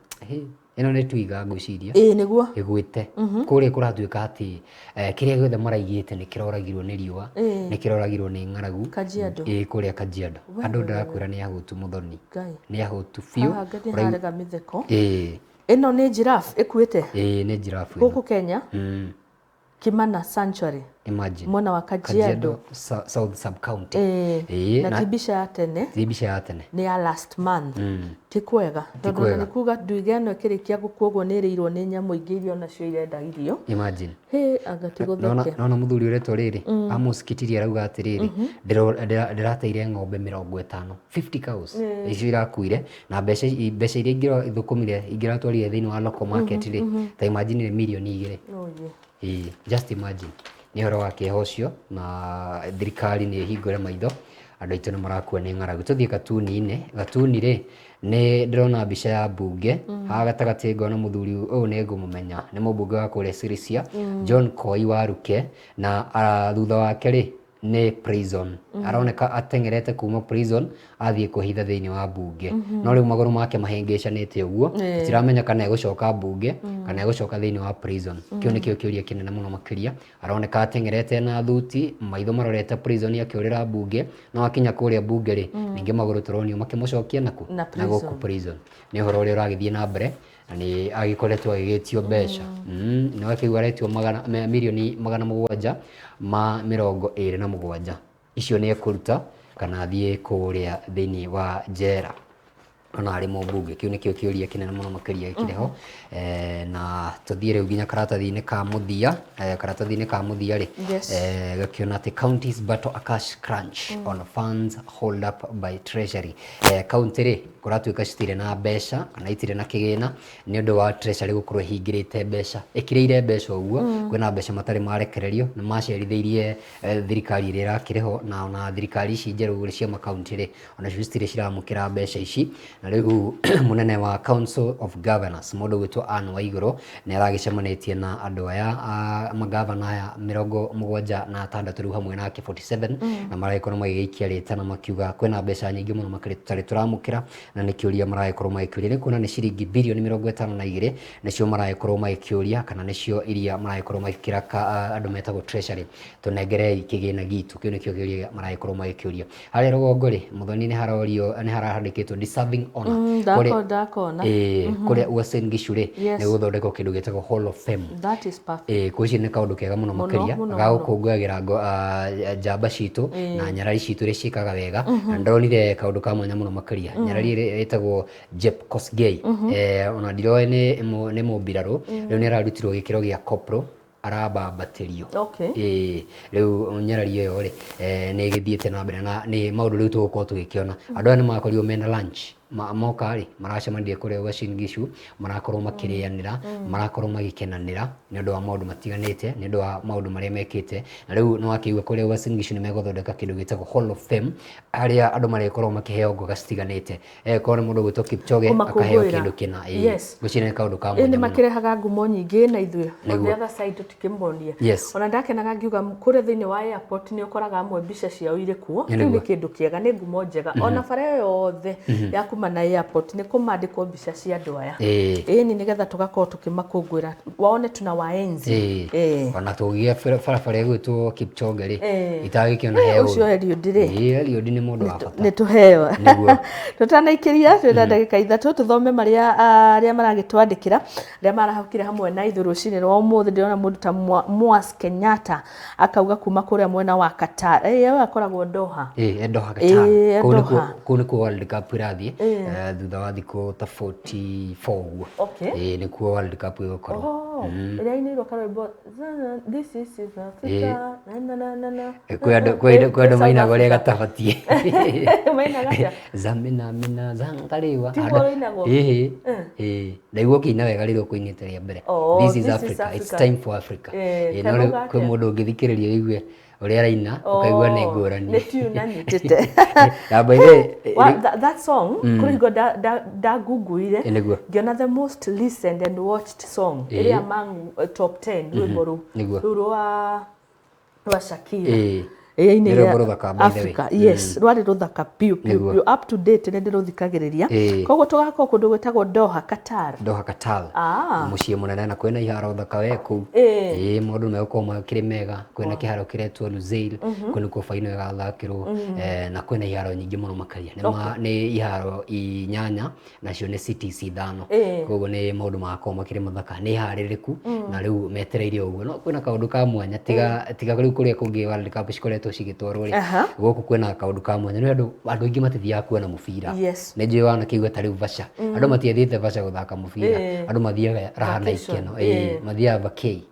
ĩno nĩ twiga ngwĩciria. Nĩguo. Ĩgwĩte. Kũrĩa kũratuĩka atĩ kĩrĩa gĩothe maraigĩte nĩ kĩroragirwo nĩ riũa, nĩ kĩroragirwo nĩ ng'aragu. Kajiado. Kũrĩa Kajiado. Andũ ndĩrakwĩra nĩ ahũtu mũthoni. Nĩ ahũtu biũ. Haha nĩ harega mĩtheko. Ĩno nĩ giraffe ĩkuĩte? Nĩ giraffe ĩno. Gũkũ Kenya? Kimana Sanctuary. Imagine. Mwena wa Kajiado. South Sub County. Na ti mbica ya tene. Ti mbica ya tene. Nĩ ya last month. Ti kwega. Tondũ nĩ kuga ndwiga ĩno ĩkĩrĩkia gũkua ũguo nĩ ĩrĩirwo nĩ nyamũ ingĩ iria onacio irenda irio. Imagine. Anga ti gũtheke. Nona mũthuri ũretwo rĩrĩ, Amos Kitiri arauga atĩrĩrĩ, ndĩrateire ng'ombe 50, 50 cows. Icio irakuire, na mbeca iria ingĩrathũkũmire, ingĩratwarire thĩinĩ wa local market rĩ, ta imagine nĩ mirioni 2. Just imagine. Nĩ ũhoro wa kĩeha ũcio, na thirikari nĩ ĩhingũre maitho, andũ aitũ nĩ marakua nĩ ng'aragu. Tũthiĩ Gatuni-inĩ. Gatuni rĩ, nĩ ndĩrona mbica ya mbunge. Haha gatagatĩ ngona mũthuri ũyũ nĩ ngũmũmenya, nĩ mũmbunge wa kũrĩa Sirisia, John Koi Waruke, na thutha wake rĩ, nĩ prison. Aroneka ateng'erete kuma prison athiĩ kwĩhitha thĩinĩ wa mbunge. No rĩu magũrũ make mahĩngĩcanĩte ũguo, tũtiramenya kana egũcoka mbunge kana egũcoka thĩinĩ wa prison. Kĩu nĩkĩo kĩũria kĩnene mũno makĩria. Aroneka ateng'erete na thuti, maitho marorete prison akĩũrĩra mbunge, no akinya kũrĩa mbunge rĩ, ningĩ magũrũ tũronio makĩmũcokia naku? Na Na gũkũ prison. Nĩ ũhoro ũrĩa ũragĩthiĩ na mbere, na nĩ agĩkoretwo agĩgĩtio mbeca. Nĩ wakĩigua aretio mirioni 727. Icio nĩ ekũruta kana athiĩ kũrĩa thĩinĩ wa njera. Ona arĩ mũmbunge. Kĩu nĩkĩo kĩũria kĩnene mũno makĩria gĩkĩrĩ ho. Na tũthiĩ rĩu nginya karatathi-inĩ ka mũthia. Karatathi-inĩ ka mũthia rĩ, gakĩona atĩ counties battle a cash crunch on funds hold up by treasury. County rĩ, kũratuĩka citirĩ na mbeca kana itirĩ na kĩgĩna nĩ ũndũ wa treasury gũkorwo ĩhingĩrĩte mbeca, ĩkĩrĩire mbeca ũguo, kwĩna mbeca matarĩ marekererio, nĩ macerithĩirie thirikari ĩrĩa ĩrakĩrĩ ho, na ona thirikari ici njerũ cia makaunti rĩ, onacio citirĩ ciramũkĩra mbeca ici, Na rĩu mũnene wa Council of Governors mũndũ ũgwĩtwo Anne Waigũrũ nĩ aragĩcemanĩtie na andũ aya a magavana aya 76 rĩu hamwe nake 47, na maragĩkorwo magĩgĩikia rĩtana makiuga kwĩna mbeca nyingĩ mũno makĩria tũtarĩ tũramũkĩra, na nĩ kĩũria maragĩkorwo magĩkĩũria nĩ kuona nĩ ciringi birioni 52 nĩcio maragĩkorwo magĩkĩũria, kana nĩcio iria maragĩkorwo magĩkĩra andũ metagwo treasury, tũnengerei kĩgĩna gitũ. Kĩu nĩkĩo kĩũria maragĩkorwo magĩkĩũria. Harĩa rũgongo rĩ, Mũthoni, nĩ harorio, nĩ harandĩkĩtwo deserving honor. Ndakona. Ĩĩ, kũrĩa Uasin Gishu rĩ, nĩ gũthondekwo kĩndũ gĩtagwo Hall of Fame. That is perfect. Ĩĩ, ngwĩciria nĩ kaũndũ kega mũno makĩria ga gũkũngũyagĩra njamba citũ na nyarari citũ iria ciĩkaga wega. Na ndonire kaũndũ ka mwanya mũno makĩria, nyarari ĩrĩa ĩtagwo Jep Kosgei, ona ndiroĩ nĩ mũmbirarũ, rĩu nĩ ararutirwo gĩkĩro gĩa corporal, arabambatĩrio. Ĩĩ, rĩu nyarari ĩyo rĩ, nĩ ĩgĩthiĩte na mbere na nĩ maũndũ rĩu tũgũkorwo tũgĩkĩona. Andũ aya nĩ makorirwo mena lunch, moka rĩ, maracemanirie kũrĩa Uasin Gishu, marakorwo makĩrĩanĩra, marakorwo magĩkenanĩra nĩ ũndũ wa maũndũ matiganĩte, nĩ ũndũ wa maũndũ marĩa mekĩte. Na rĩu nĩ wakĩigua kũrĩa Uasin Gishu nĩ megũthondeka kĩndũ gĩtagwo Hall of Fame, harĩa andũ marĩkoragwo makĩheo ngoga citiganĩte. Korwo nĩ mũndũ ũgwĩtwo Kipchoge akaheo Kũmakũngũĩra. kĩndũ kĩna. Ĩĩ, ngwĩciria nĩ kaũndũ ka Ĩ mwanya nĩ mũno. Makĩrehaga ngumo nyingĩ, na ithuĩ on Nĩguo. the other side tũtikĩmonie. Ona ndakenaga ngiuga kũrĩa thĩinĩ wa airport nĩ ũkoraga amwe mbica ciao irĩ kuo. Kĩu nĩ kĩndũ kĩega, nĩ ngumo njega. Ona bara ĩyo yothe ya kuma na airport nĩ kũmandĩkwo mbica cia andũ aya. Ĩni nĩgetha tũgakorwo tũkĩmakũngũĩra, waone tuna waenzi. Ona tũngĩgĩa barabara ĩgwĩtwo Kipchoge rĩ, itagĩkĩona he Ũcio Eliud rĩ. Ĩĩ, Eliud nĩ mũndũ wa bata. Nĩ tũheo. Nĩguo. Tũtanaikĩria, twĩna ndagĩka 3 tũthome marĩa arĩa maragĩtwandĩkĩra, arĩa marahũkire hamwe na ithuĩ rũcinĩ rwa ũmũthĩ. Ndĩrona mũndũ ta Mwas Kenyatta akauga kuma kũrĩa mwena wa Qatar, ĩĩ, we akoragwo Doha. Ĩĩ, e Doha, Qatar. Ĩĩ, e Kũu nĩkuo Doha. Kũu nĩkuo World Cup ĩrathiĩ, thutha wa thikũ ta 44 ũguo. Ĩĩ, nĩkuo World Cup ĩgũkorwo. Oh, ĩrĩa inĩirwo karwĩmbo "This is Africa na na na na na". Kwĩ andũ South mainaga ũrĩa Africa. gatabatiĩ. Mainaga atĩa? Zamina mina zangalewa. Tiguo rũinagwo? Ĩĩ ĩĩ, ndaigua ũkĩina wega rĩrĩa ũkũinĩte rĩa mbere. Oh, "This is this is Africa, it's Africa." time for Africa." Ĩĩ, no rĩu Kanuga kwĩ atĩa? mũndũ ũngĩthikĩrĩria ũigue ũrĩa araina, ũkaigua nĩ ngũrani. Nĩ tune anyitĩte. Na by the way, That song kũrĩ hingo ndagunguire, Nĩguo. ngĩona the most listened and watched song ĩrĩa among top 10, rwĩmbo rũu rũu rwa Shakira. Ĩĩ, Nĩ rwĩmbo rũthaka, by the way. Africa, yes, rwarĩ rũthaka piũ piũ Nĩguo. piũ. Up to date nĩ ndĩrũthikagĩrĩria. Koguo tũgakorwo kũndũ gwĩtagwo Doha, Qatar. Doha, Qatar. Mũciĩ mũnene, na kwĩna iharo thaka we kũu. Ĩĩ, maũndũ megũkorwo makĩrĩ mega. Kwĩna kĩharo kĩretwo Lusail, kũu nĩkuo final ĩgathakĩrwo, na kwĩna iharo nyingĩ mũno makĩria. Nĩ iharo inyanya, nacio nĩ cities ithano. Koguo nĩ maũndũ magakorwo makĩrĩ mathaka, nĩ harĩrĩku na rĩu metereire ũguo. No kwĩna kaũndũ ka mwanya, tiga rĩu kũrĩa kũngĩ World Cup cikoretwo cigĩtwarwo rĩ, gũkũ kwĩna kaũndũ ka mwanya nĩ andũ aingĩ matithiaga kuona mũbira. Nĩ njũĩ wanakĩigua ta rĩu Vasha, andũ matiathiĩte Vasha gũthaka mũbira, andũ mathiaga raha na Vacation. ikeno. Ĩĩ, mathiaga vacay.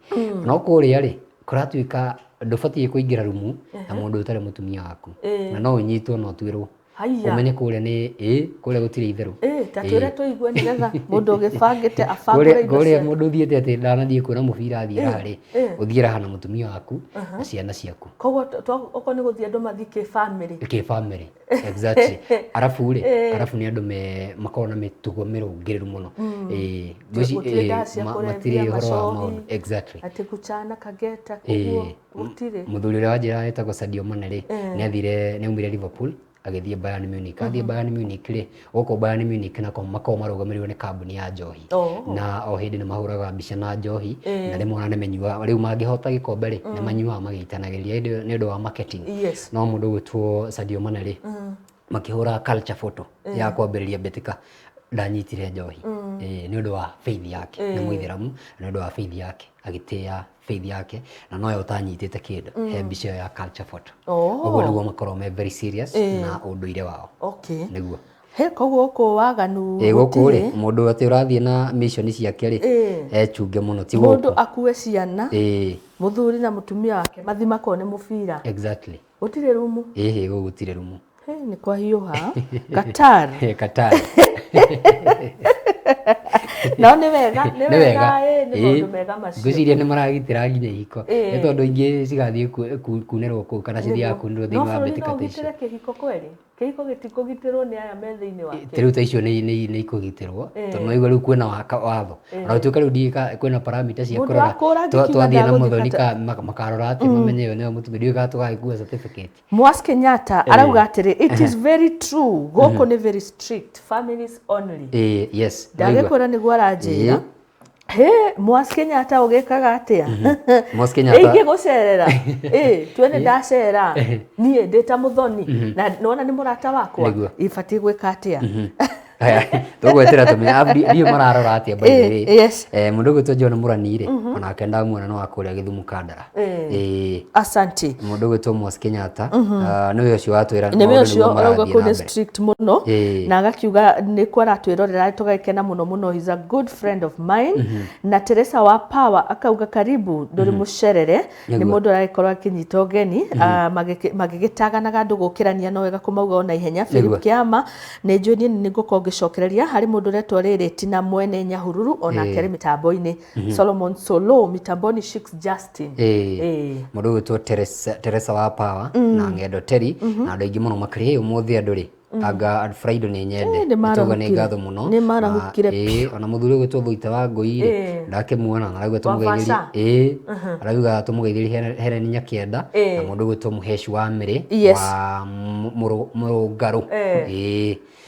No kũrĩa rĩ, kũratuĩka ndũbatiĩ kũingĩra rumu na mũndũ ũtarĩ mũtumia waku, na no ũnyitwo na ũtuĩrwo. Haiya. Ũmenye kũrĩa nĩ ĩĩ, kũrĩa gũtirĩ itherũ. Ĩĩ, ta twĩre tũigue nĩgetha mũndũ ũgĩbangĩte abangũre Kũrĩa indo kũrĩa ciake. Mũndũ ũthiĩte atĩ ndanathiĩ kuona mũbira, athiĩ raha rĩ, ũthiĩ raha na mũtumia waku na ciana ciaku. Koguo okorwo nĩ gũthiĩ andũ mathiĩ kĩ family. Kĩ family, exactly. Arabu rĩ, arabu nĩ andũ me makoragwo na mĩtugo mĩrũngĩrĩru mũno. Ĩĩ, Gũtirĩ ndawa cia matirĩ kũrebia, ũhoro wa macohi. maũndũ, exactly. Atĩ kuchana kageta ũguo gũtirĩ. Mũthuri ũrĩa wanjĩra wetagwo Sadio Mane rĩ, nĩ athire, nĩ aumire Liverpool agĩthiĩ Bayern Munich. Athiĩ Bayern Munich rĩ, gũkũ Bayern Munich nako makoragwo marũgamĩrĩirwo nĩ kambuni ya njohi. Na o hĩndĩ nĩ mahũraga mbica na njohi, na rĩmwe ona nĩ manyuaga. Rĩu mangĩhota gĩkombe rĩ, nĩ manyuaga magĩitanagĩrĩria. Hĩndĩ ĩyo nĩ ũndũ wa marketing. No mũndũ ũgwĩtwo Sadio Mane rĩ, makĩhũra culture photo ya kwambĩrĩria mbĩtĩka, ndanyitire njohi. Ĩĩ, nĩ ũndũ wa faith yake, nĩ mũithĩramu, na nĩ ũndũ wa faith yake, agĩtĩĩa faith yake, na nowe ũtanyitĩte kĩndũ he mbica ĩyo ya culture photo. Ũguo nĩguo makoragwo me very serious na ũndũire wao. Nĩguo. He koguo gũkũ waganu Ĩĩ, gũkũ rĩ, gũtirĩ. Mũndũ atĩ ũrathiĩ na mission ciake rĩ, echunge mũno, ti Mũndũ gũkũ. akue ciana, mũthuri na mũtumia wake mathi makone mũbira. Gũtirĩ rumu. Ĩhĩ, gũkũ gũtirĩ rumu. He, nĩ kwahiũha Qatar. Qatar. No nĩ wega, nĩ wega, ĩ, nĩ maũndũ mega macio. Ngwĩciria nĩ maragitĩra nginya ihiko, nĩ tondũ ingĩ cigathiĩ kunĩrwo kũu, kana cithiaga kunĩrwo No thĩinĩ wa bũrũri mbĩtĩka no ta icio. ũgitĩre kĩhiko kweri? Kĩhiko gĩtikũgitĩrwo nĩ aya me thĩinĩ wakĩo. Ta rĩu ta icio nĩ ikũgitĩrwo, tondũ nĩwaigua rĩu kwĩna watho, ona gũtuĩka rĩu ndiũĩ kana kwĩna parameter cia Mũndũ kũrora wa kũũra angĩkiuga twathiĩ na ndagũthiĩ mũthoni kata- makarora atĩ mamenye ũyũ nĩwe mũtumia, ndiũĩ kana tũgagĩkua certificate. Mwas Kenyatta arauga atĩrĩ, it is very true, gũkũ nĩ very strict, families only. Ĩĩ, yes, nĩwaigua. Ndagĩkwĩra nĩguo aranjĩra. Hĩ, Mwas Kenyatta ũgĩkaga atĩa? Mwas Kenyatta- Ingĩgũcerera. Ĩ, tue nĩ ndacera. Niĩ ndĩ ta mũthoni na nĩwona nĩ mũrata wakwa. Nĩguo. Ibatiĩ gwĩka atĩa? Tũgwetera tũmenye ndiũĩ mararora atĩa, by the way. Yes. Mũndũ ũgwĩtwo John Mũrani rĩ, onake ndamuona no akũrĩa Gĩthumo Kandara. Asante. Mũndũ ũgwĩtwo Mwas Kenyatta, nĩwe ũcio watwĩra Nĩwe maũndũ ũcio nĩguo arauga marathiĩ kũu na nĩ mbere. strict mũno na agakiuga nĩkuo aratwĩrorera tũgagĩkena mũno mũno, he's a good friend of mine. Na Teresa wa Power akauga karibu ndũrĩ mũcerere, nĩ mũndũ aragĩkorwo akĩnyita ũgeni, magĩgĩtaganaga andũ gũkĩrania no wega kũmauga ona ihenya. Philip Kĩama nĩ njũĩ niĩ nĩ ngũkorwo ngĩcokereria harĩ mũndũ ũretwo rĩrĩ Tina Mwene Nyahururu, onake arĩ mĩtambo-inĩ. Solomon Solo mĩtambo-inĩ, Shix Justin. Mũndũ ũgwĩtwo Teresa wa Power na Ng'endo Terry na andũ aingĩ mũno makĩria. Ũmũthĩ andũ rĩ, anga Friday nĩ nyende. Ĩ, nĩ Nĩ tuga nĩ marahũkire. ngatho mũno. Nĩ marahũkire. Ona mũthuri ũgwĩtwo Thuita wa Ngũi rĩ, ndakimuona na arauga tũmũgeithĩrie. Vaca. Arauga tũmũgeithĩrie Helen Nyakĩenda na mũndũ ũgwĩtwo Mũheci wa Mĩrĩ wa Mũrũngarũ.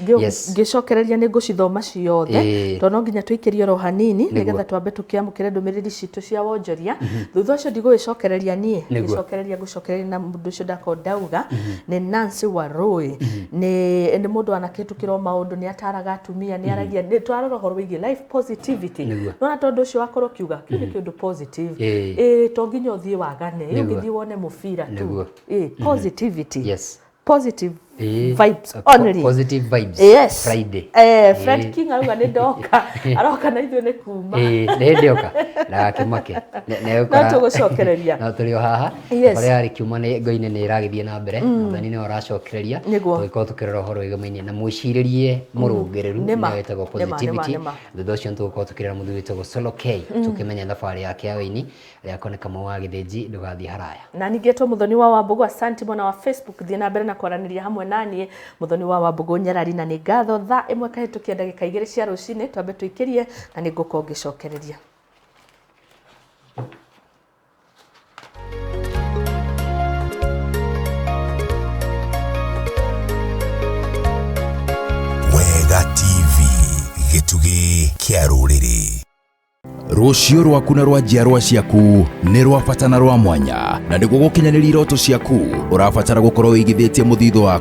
Ngĩcokereria nĩ ngũcithoma ciothe, tondũ no nginya tũikĩrie oro hanini nĩgetha twambe tũkĩamũkĩre ndũmĩrĩri citũ cia wonjoria. Thutha ũcio ndigũgĩcokereria niĩ, ngĩcokereria ngũcokereria na mũndũ ũcio ndakorwo ndauga nĩ Nancy Warui. Nĩ mũndũ wanakĩhĩtũkĩrwo maũndũ, nĩ ataraga atumia, nĩ aragia, nĩ twarora ũhoro wĩgiĩ life positivity. Nona tondũ ũcio wakorwo ũkiuga kĩu nĩ kĩũndũ positive. To nginya ũthiĩ wagane, ũngĩthiĩ wone mũbira tu. Positivity. Positive vibes only. Positive vibes. Yes. Friday. Fred King arauga nĩ ndoka, aroka na ithuĩ nĩ kuma. Nĩ hĩndĩ oka ndagakĩmake. No tũgũcokereria. No tũrĩ o haha. Barĩa yarĩ kiuma nĩ ngo-inĩ nĩ ĩragĩthiĩ na mbere. Mũthoni nĩwe ũracokereria. Tũgĩkorwo tũkĩrora ũhoro wĩgamaine na mwĩcirĩrie mũrũngĩrĩru, nĩyo ĩtagwo positivity. Thutha ũcio nĩtũgũkorwo tũkĩrora mũthuri wĩtagwo Solo K, tũkĩmenya thabarĩ yake ya ũini ĩrĩa akoneka Kamau wa Gĩthĩnji, ndũgathiĩ haraya. Na ningĩ Muthoni wa Wambugu, asanti mwena wa Facebook, thiĩ na mbere na kwaranĩria hamwe naniĩ Muthoni wa Wambugu Nyarari, na nĩ ngatho. Thaa 1 kahĩtũkia ndagĩka 2 cia rũcinĩ, twambe tũikĩrie na nĩ ngũkorwo ngĩcokereria. Wega TV, gĩtugĩ kĩa rũrĩrĩ. Rũciũ rwaku na rwa njiarwa ciaku nĩ rwa bata na rwa mwanya, na nĩguo gũkinyanĩria iroto ciaku ũrabatara gũkorwo wĩigithĩtie mũthithũ waku.